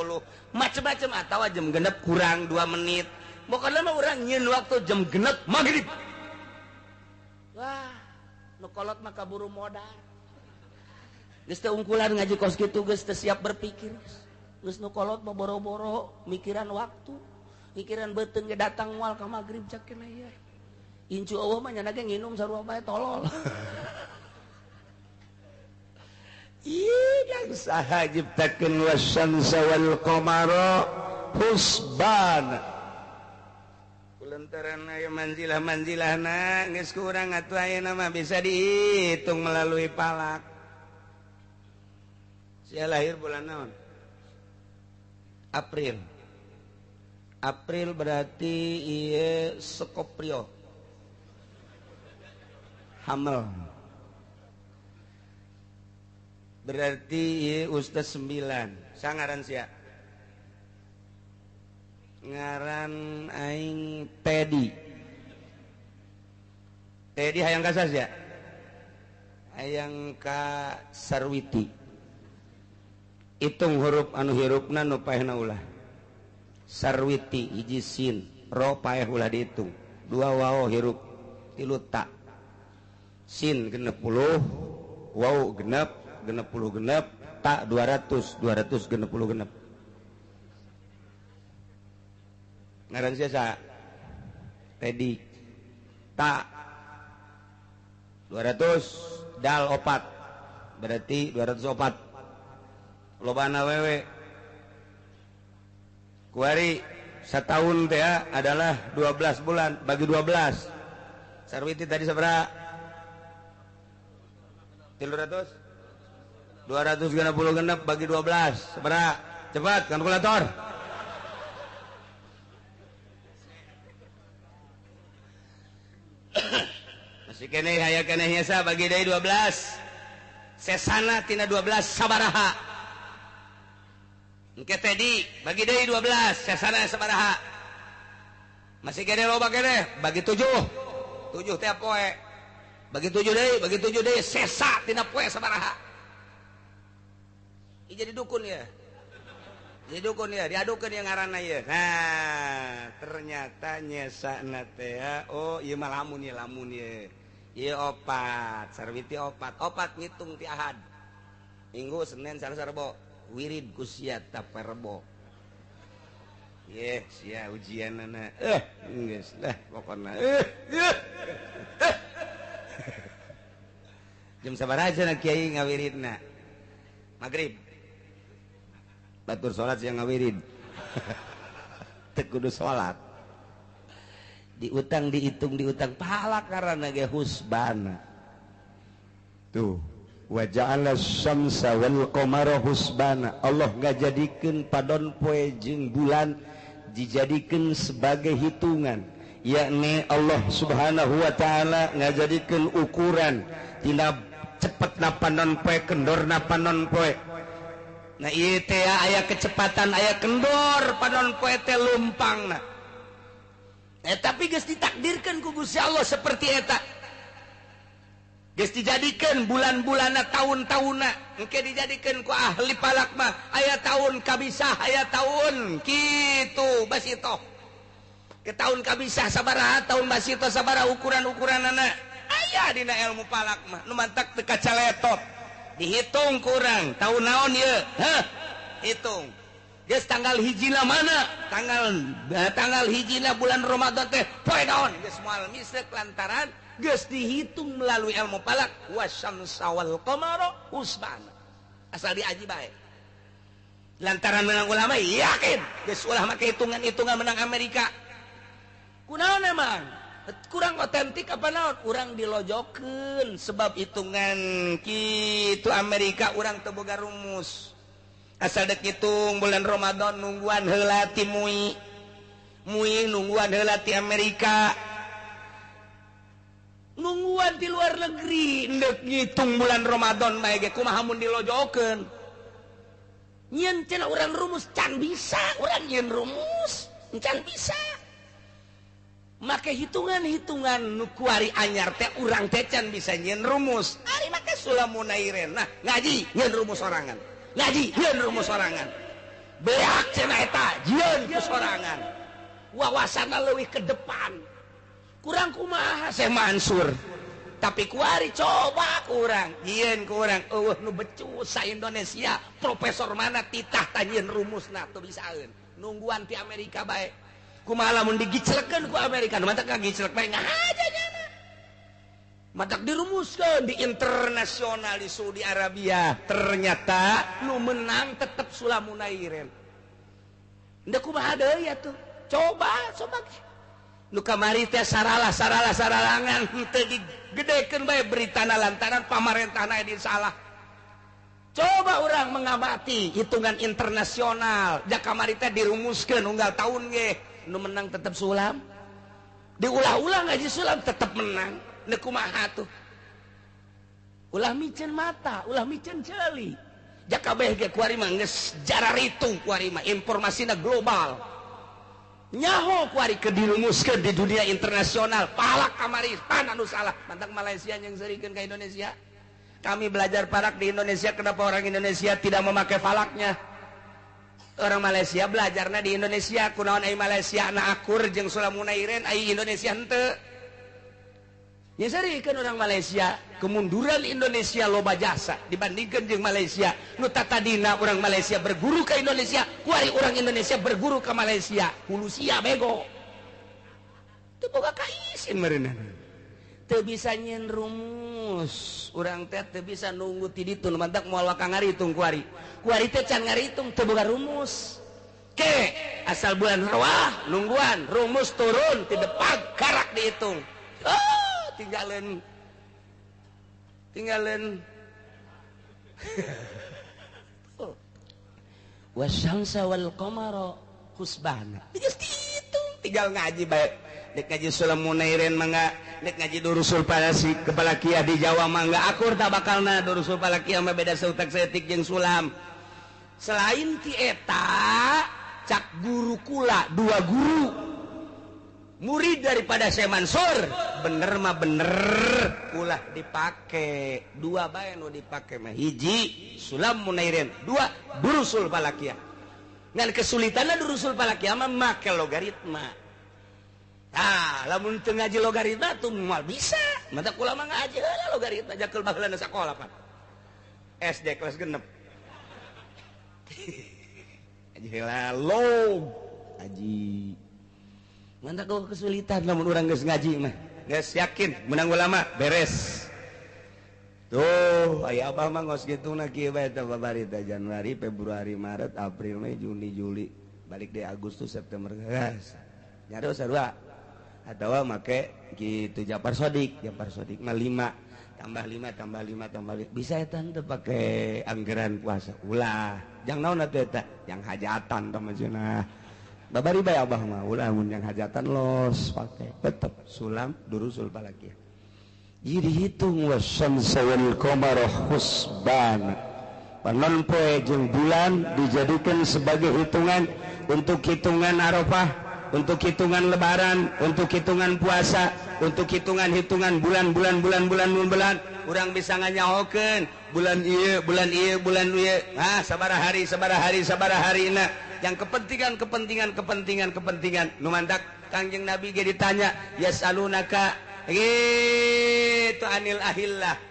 macem-macem atawa jam genep kurang 2 menit. Pokokna mah urang nyieun waktu jam genep maghrib. Wah, nu kolot mah kaburu modal. Geus teu ungkulan ngaji kos kitu geus teu siap berpikir. Geus nu kolot mah boro-boro mikiran waktu, mikiran beuteung ge datang moal ka maghrib cak keneh ieu. Incu Allah mah nyana ge nginum sarua bae tolol. Ih, yang saha ciptakeun wasyamsa wal qamara husban. Kulantaran aya manzilah-manzilahna geus kurang atuh ayeuna mah bisa dihitung melalui palak. Sia lahir bulan naon? April. April berarti ieu Scorpio. Hamel. Berarti ieu ustaz 9. Sangaran sia. Ngaran aing Teddy. Teddy hayang ka sia? Hayang ka Sarwiti. Hitung huruf anu hirupna nu paehna ulah. Sarwiti hiji sin, ro paeh ulah dihitung. 2 waw hirup, 3 ta. Sin 60, waw genep, 60 genep, tak 200, 266 genep. Ngaran siapa? Teddy. Tak 200 dal opat. Berarti 204. Lobana wewe. Kuari setahun teh adalah 12 bulan bagi 12. Sarwiti tadi sabaraha? 300 266 bagi 12 sabaraha? Cepat kalkulator. Masih keneh aya keneh nyesa bagi deui 12. Sesana tina 12 sabaraha? Engke Tedi bagi deui 12 sesana sabaraha? Masih kene loba kene, bagi 7. 7 tiap poe. Bagi 7 deui, bagi 7 deui, sesa tina poe sabaraha. Ieu jadi dukun ya. Jadi dukun ya, diadukeun yang ngaranna ieu. Nah, ternyata nyesana teh oh ieu mah lamun ieu lamun ieu. Ieu opat, sarwiti opat, opat ngitung ti Ahad. Minggu, Senin, Selasa, Rebo, wirid ku sia taparebo. Ye, sia ujianana. Geus lah pokona. Jam sabaraha cenah kiai ngawiridna? Magrib. Batur salat sia ngawirid. Teu kudu salat. Diutang dihitung diutang pahala karena ge husbana. Tuh, wa ja'ala syamsa wal qamara husbana. Allah ngajadikeun padon poe jeung bulan dijadikan sebagai hitungan, yakni Allah Subhanahu wa ta'ala ngajadikeun ukuran tina cepetna panon poe kendorna panon poe. Nah ieu teh aya kecepatan aya kendor panon poe teh lumpangna. Tapi geus ditakdirkeun ku Gusti Allah seperti eta. Geus dijadikeun bulan-bulanna tahun-tahunna, engke dijadikeun ku ahli falak mah aya tahun kabisah aya tahun kitu basitoh. Ke tahun kabisah sabaraha tahun basitoh sabaraha ukuran-ukuranana aya dina ilmu falak mah nu mantak teu kacaletot. Dihitung kurang tahun naon ieu? Heh, hitung. Geus tanggal hijina mana? Tanggal hijina bulan Ramadan teh poe naon? Geus moal misrek lantaran geus dihitung melalui ilmu falak wasyamsa wal qamara husbana. Asal diaji bae. Lantaran menang ulama yakin geus ulah make hitungan-hitungan menang Amerika. Kunaon emang? Kurang otentik apa naon? Urang dilojokeun sebab hitungan kitu Amerika urang teu boga rumus. Asal dek hitung bulan Ramadan nungguan heula ti MUI. MUI nungguan heula ti Amerika. Nungguan di luar negeri ndek ngitung bulan Ramadan bae ge kumaha mun dilojokeun. Nyieun cenah urang rumus can bisa, urang nyieun rumus can bisa. Make hitungan-hitungan nu kuari anyar teh urang teh can bisa nyieun rumus. Ari make Sulamunairen. Nah, ngaji nyieun rumus sorangan. Ngaji nyieun rumus sorangan. Beak cenah eta jieun ku sorangan. Wawasanna leuwih ke depan. Kurang kumaha Syekh Mansur. Tapi kuari coba kurang, jieun kurang eueuh nu becus sa Indonesia, profesor mana titah tanyieun rumusna teu bisaeun. Nungguan ti Amerika bae. Kumaha lamun digiclekeun ku Amerika, nu matak ngagiclek bae ngahaja nyana. Matak dirumuskeun di internasional di Saudi Arabia. Ternyata nu menang tetep Sulamunairen. Ndek kumaha deui atuh? Coba coba nu kamari teh saralah saralah saralangan teu digedekeun bae beritana lantaran pamarentahna di salah. Coba orang mengamati hitungan internasional, ja kamari teh dirumuskeun unggal tahun ge nu menang tetep Sulam. Diulah-ulah ngaji Sulam tetep menang. Ndek kumaha tuh? Ulah miceun mata, ulah miceun ceuli. Ja kabeh ge kuari mah geus jararitung kuari mah informasina global. Nyaho kuari kedirumuskeun di dunia internasional palak kamari pan anu salah mantak Malaysia yang serikeun ka Indonesia. Kami belajar falak di Indonesia, kenapa orang Indonesia tidak memakai falaknya? Orang Malaysia belajarna di Indonesia, kunaon ai Malaysia na akur jeung Sulamunairen ai Indonesia henteu. Nya serikeun orang Malaysia, kemunduran Indonesia loba jasa dibandingkeun jeung Malaysia. Nu tatadina orang Malaysia berguru ke Indonesia, kuari orang Indonesia berguru ke Malaysia. Hulu sia bego. Teu boga kaisin meureunana. Teu bisa nyieun rumus. Urang teh teu bisa nunggu ti ditu nu mantak moal waka ngaritung kuari. Kuari teh can ngaritung teu boga rumus. Ke asal bulan rawah nungguan rumus turun ti depan karak dihitung. Oh, tinggalin tinggalin wasyamsa wal qamara husbana. Geus dihitung tinggal ngaji bae. Dek ngaji Sulamunairen mangga, dek ngaji Durusul Falasi kepala kia di Jawa mangga akur tak bakalna Durusul Falakiyah mah beda seutak seetik jeung Sulam. Selain ti eta cak guru kula dua guru. Murid daripada Syekh Mansur bener mah bener ulah dipake dua bae nu dipake mah hiji Sulam Munairin, dua Durusul Falakiyah. Ngan kesulitanna Durusul Falakiyah mah make logaritma. Ah, lamun teu ngaji logaritma tuh moal bisa. Mata kula mah ngaji heula logaritma jakeul baheulana sakola pan. SD kelas 6. Ngaji heula log ngaji. Mantap kau kesulitan lamun urang geus ngaji mah. Geus yakin menang ulama beres. Tuh, aya abah mah ngos kitu na kieu bae teh babari teh Januari, Februari, Maret, April, Mei, Juni, Juli, balik deui Agustus, September geus. Nyaro sarua. Atawa make kitu Japar Sodik, Japar Sodik mah 5 tambah 5 tambah 5 tambah 5. Bisa eta teu pake anggaran puasa. Ulah. Jang naon atuh eta? Yang hajatan tah mah cenah. Babari bae abah mah ulah mun yang hajatan los pake tetep Sulam Durusul Falakiyah. Jadi hitung wasyamsa wal qamara husban. Panon poe jeung bulan dijadikan sebagai hitungan untuk hitungan Arafah, untuk hitungan Lebaran, untuk hitungan puasa, untuk hitungan-hitungan bulan-bulan bulan-bulan bulan. Urang bisa nganyahokeun bulan ieu, bulan ieu, bulan ieu. Ah, sabaraha hari, sabaraha hari, sabaraha harina. Yang kepentingan kepentingan kepentingan kepentingan nu mantak Kangjeng Nabi ge ditanya yasalunaka gitu anil ahillah.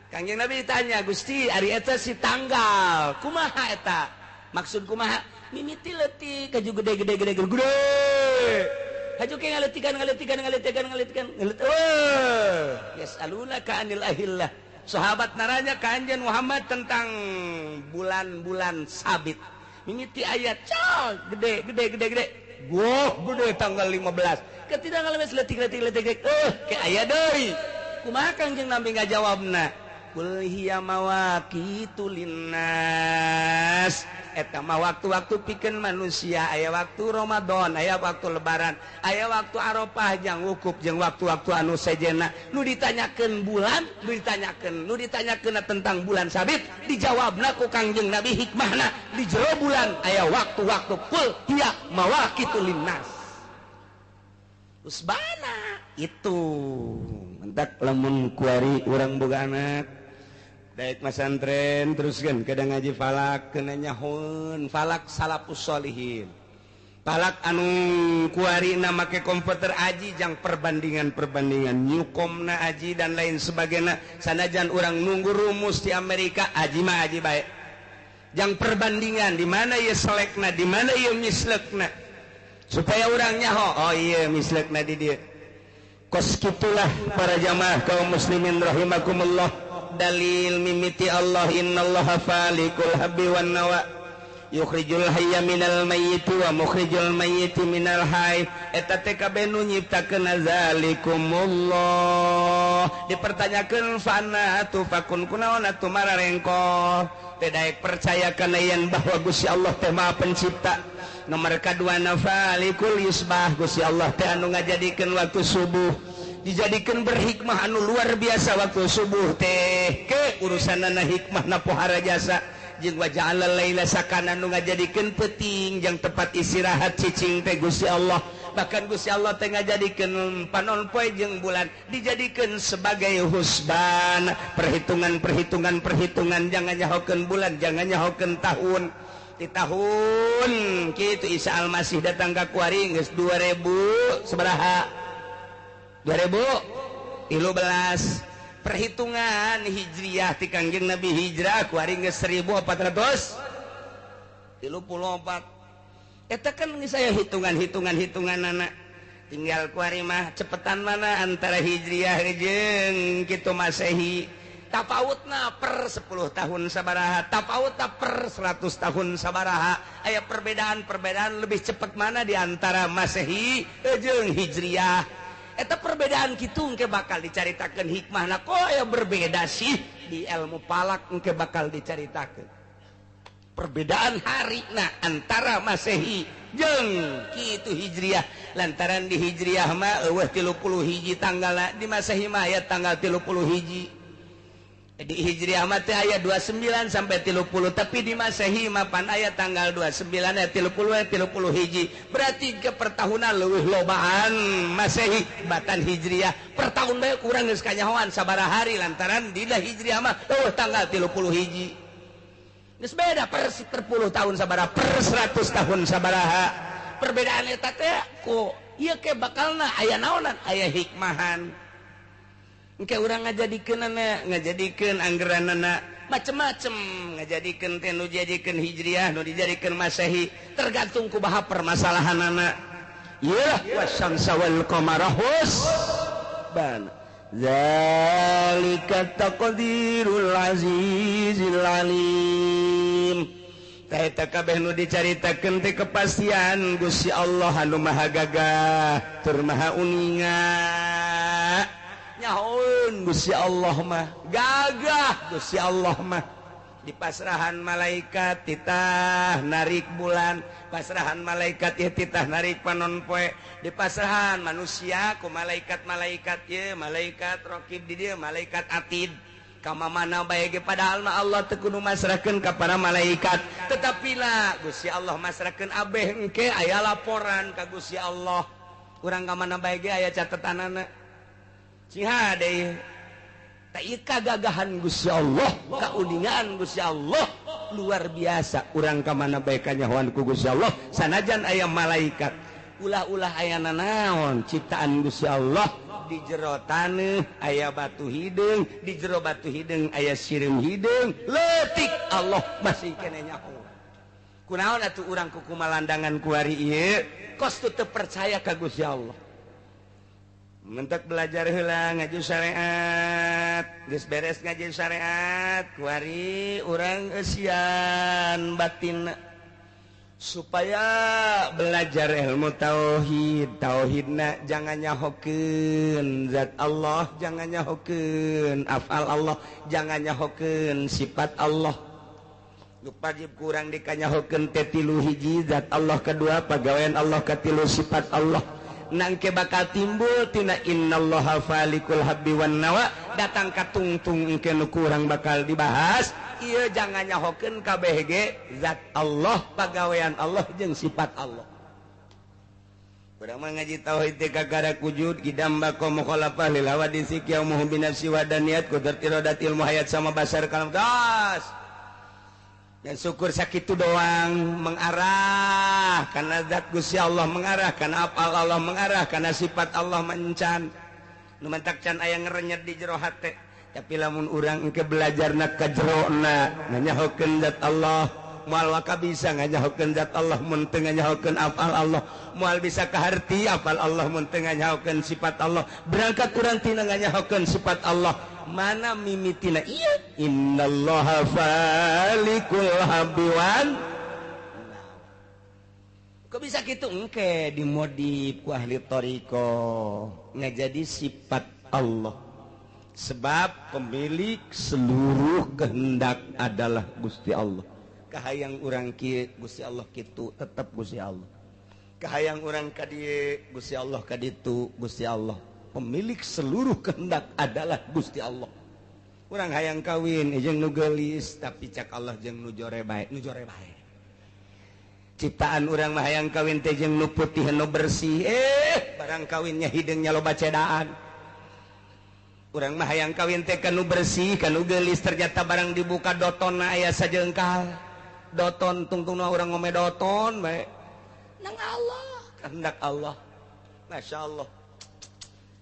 Kangjeng Nabi ditanya, Gusti ari eta si tanggal kumaha eta? Maksud kumaha? Mimiti leutik kaju gede gede gede gede. Haju ke ngaletikan ngaletikan ngaletikan ngaletikan. Yasalunaka anil ahillah. Sahabat naranya ka Anjeun Muhammad tentang bulan-bulan sabit. Mimiti ayat cal gede gede gede gede goh gede tanggal 15 ketika ngalemes letik letik letik ke aya deui kumaha Kangjeng Nabi ngajawabna kul hiya mawaqitu linnas. Eta mah waktu-waktu pikeun manusia, aya waktu Ramadan, aya waktu Lebaran, aya waktu Arafah jeung wukuf jeung waktu-waktu anu sejenna. Nu ditanyakeun bulan, nu ditanyakeun tentang bulan sabit, dijawabna ku Kangjeng Nabi hikmahna di jero bulan aya waktu-waktu kul hiya mawaqitu linnas. Usbana itu mentak lamun kuari urang boga anak daek masantren terus kan kadang ngaji falak kena nyahun falak salafus solihin falak anu kuari na make komputer aji jang perbandingan-perbandingan nyukomna aji dan lain sebagainya sanajan urang nunggu rumus di Amerika aji mah aji baik jang perbandingan di mana ieu selekna di mana ieu mislekna supaya urang nyaho oh iya mislekna di dieu. Kos kitulah para jamaah kaum muslimin rahimakumullah. Dalil mimiti Allah innallaha falikul habbi wan nawa yukhrijul hayya minal mayyiti wa mukhrijul mayyiti minal hayy. Eta teh kabeh nu nyiptakeun zalikumullah. Dipertanyakeun fana tufakun kunaon atuh mararengkol teh daek percaya kana yen bahwa Gusti Allah teh Maha Pencipta. Nomor kadua falikul yusbah Gusti Allah teh anu ngajadikeun waktu subuh dijadikan berhikmah anu luar biasa waktu subuh teh ke urusanana hikmah na pohara jasa jeung waja'alal laila sakana nu ngajadikeun peuting jeung tempat istirahat cicing teh Gusti Allah. Bahkan Gusti Allah teh ngajadikeun panon poe jeung bulan dijadikeun sebagai husban perhitungan perhitungan perhitungan jangan nyahokeun bulan jangan nyahokeun tahun di tahun kitu Isa Almasih datang ka kuari geus 2000 sabaraha 2013 perhitungan hijriah ti Kangjeng Nabi hijrah kuari geus 1434. Eta kan saya hitungan-hitungan hitunganana tinggal kuari mah cepetan mana antara hijriah jeung kitu Masehi tapautna per 10 tahun sabaraha tapautna per 100 tahun sabaraha aya perbedaan-perbedaan lebih cepat mana di antara Masehi jeung hijriah. Eta perbedaan kitu engke bakal dicaritakeun hikmahna kok aya berbeda sih di ilmu falak engke bakal dicaritakeun perbedaan harina antara Masehi jeung kitu hijriah lantaran di hijriah mah eueuh 30 hiji tanggalna di Masehi mah aya tanggal 30 hiji. Di Hijriah mah teh aya 29 sampai 30, tapi di Masehi mah pan aya tanggal 29 aya 30 aya 30 hiji. Berarti ke pertahunan leuwih lobaan Masehi batan Hijriah. Per tahun bae kurang geus kanyahoan sabaraha hari lantaran dina Hijriah mah leuwih tanggal 30 hiji. Geus beda per 10 tahun sabaraha, per 100 tahun sabaraha. Perbedaan eta teh ku ieu ke bakalna aya naonan, aya hikmahan. Engke urang ngajadikeunana, ngajadikeun anggeranana macem-macem, ngajadikeun teh nu dijadikeun Hijriah, nu dijadikeun Masehi, tergantung kumaha permasalahanana. Ieu wasyamsa wal qamara husban. Zalika taqdirul azizil alim. Tah eta kabeh nu dicaritakeun teh kepastian Gusti Allah anu maha gagah tur maha uninga. Nyahoeun Gusti Allah mah gagah Gusti Allah mah. Di pasrahan malaikat titah narik bulan, pasrahan malaikat ieu titah narik panon poe, di pasrahan manusia ku malaikat-malaikat ieu, malaikat raqib di dieu, malaikat atid. Kama mana bae ge padahal mah Allah teu kudu masrahkeun ka para malaikat, tetapi lah Gusti Allah masrahkeun abeh engke aya laporan ka Gusti Allah. Urang ka mana bae ge aya catetanana. Cing hade tah ieu kagagahan Gusti Allah, kauningaan Gusti Allah luar biasa. Urang ka mana bae kanyahoan ku Gusti Allah sanajan aya malaikat. Ulah-ulah aya nanaon ciptaan Gusti Allah. Di jero taneuh aya batu hideung, di jero batu hideung aya sireum hideung, leutik Allah masih keneh nyaho. Kunaon atuh urang ku kumalandangan kuari ieu kos teu percaya ka Gusti Allah. Mentek belajar heula ngaji syariat, geus beres ngaji syariat, kuari urang eusian batin supaya belajar ilmu tauhid. Tauhidna jangan nyahokeun zat Allah, jangan nyahokeun afal Allah, jangan nyahokeun sifat Allah. Nu wajib kurang dikanyahokeun teh tilu hiji zat Allah, kedua pagawean Allah, katilu sifat Allah. Nangke bakal timbul tina innallaha falikul habbi wan nawa, datang ka tungtung engke nu kurang bakal dibahas. Ieu jangan nyahokeun kabeh ge zat Allah, pagawean Allah jeung sifat Allah. Urang mah ngaji tauhid teh kakara wujud kidam baqa mukhalafah lil hawadisi qiyamuhu bi nafsi wa daniyat qudrat iradat ilmu hayat sama basar kalam gas. Dan syukur sakitu doang mengarah karena zat Gusti Allah, mengarah karena apal Allah, mengarah karena sifat Allah mencan. Nu mentak can aya ngerenyet di jero hate. Tapi lamun urang engke belajarna ka jerona nganyahokeun zat Allah, moal waka bisa nganyahokeun zat Allah mun teu nganyahokeun afal Allah, moal bisa kaharti afal Allah mun teu nganyahokeun sifat Allah. Berangkat urang tina nganyahokeun sifat Allah, mana mimitina ieu innallaha falikul habbi wan. Kok bisa kitu engke dimodif ku ahli thariqah ngajadi sifat Allah. Sebab pemilik seluruh kehendak adalah Gusti Allah. Kahayang urang kieu Gusti Allah kitu tetep Gusti Allah. Kahayang urang ka dieu Gusti Allah ka ditu Gusti Allah. Pemilik seluruh kehendak adalah Gusti Allah. Urang hayang kawin jeung nu geulis tapi cak Allah jeung nu jore bae, nu jore bae. Ciptaan urang mah hayang kawin teh jeung nu putih nu bersih, barang kawinnya hideungnya loba cedaan. Urang mah hayang kawin teh ka nu bersih, ka nu geulis, ternyata barang dibuka dotonna aya sajengkal. Doton tungtungna urang ngome doton bae. Nang Allah, kehendak Allah. Masya Allah.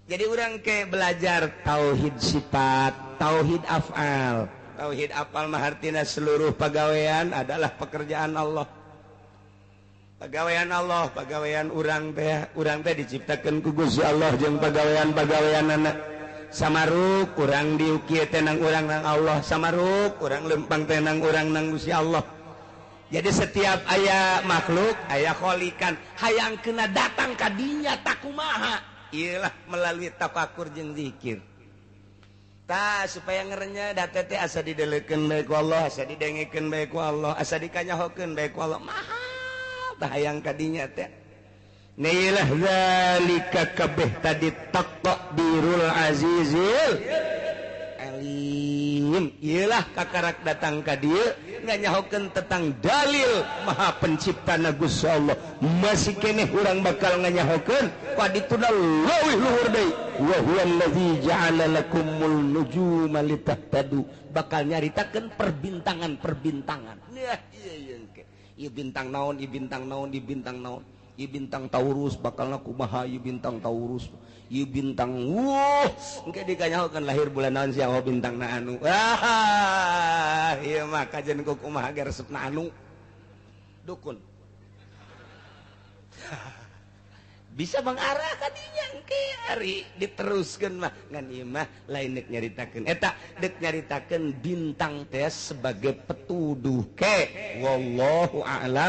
Jadi orang ke belajar tauhid sifat, tauhid af'al. Tauhid af'al mah artina seluruh pagawean adalah pekerjaan Allah. Pagawean Allah, pagawean urang teh diciptakeun ku Gusti Allah jeung pagawean-pagaweanana. Samaruk urang diukieu teh nang urang nang Allah, samaruk urang lempang teh nang urang nang Gusti Allah. Jadi setiap aya makhluk, aya kholikan, hayang kena datang ka dinya takumaha. Iyalah melalui tafakur jeung zikir. Tah supaya ngerenya date teh asa didelekeun bae ku Allah, asa didengekeun bae ku Allah, asa dikanyahokeun bae ku Allah. Maha tah hayang ka dinya teh. Nailah zalika kabeh tadi taqdirul azizil Alim. Iyalah kakarak datang ka dieu nganyahokeun tentang dalil Maha Pencipta na Gusti Allah. Masih keneh urang bakal nganyahokeun padituna leuwih luhur deui. Wa huwallazi ja'ala lakumul nujuma litahtadu. Bakal nyaritakeun perbintangan-perbintangan. Nah, ieu ieu engke. Ieu bintang naon, ieu bintang naon, ieu bintang naon. Ieu bintang Taurus bakalna kumaha, ieu bintang Taurus. Ieu bintang wuh, engke dikanyahokeun lahir bulan naon sia, oh bintang na anu. Ah, ieu mah kajen ku kumaha ge resepna anu. Dukun. Bisa mengarah kadinya engke ari diteruskeun mah, ngan ieu mah lain dek nyaritakeun eta, dek nyaritakeun bintang teh sebagai petuduh ke wallahu a'lam.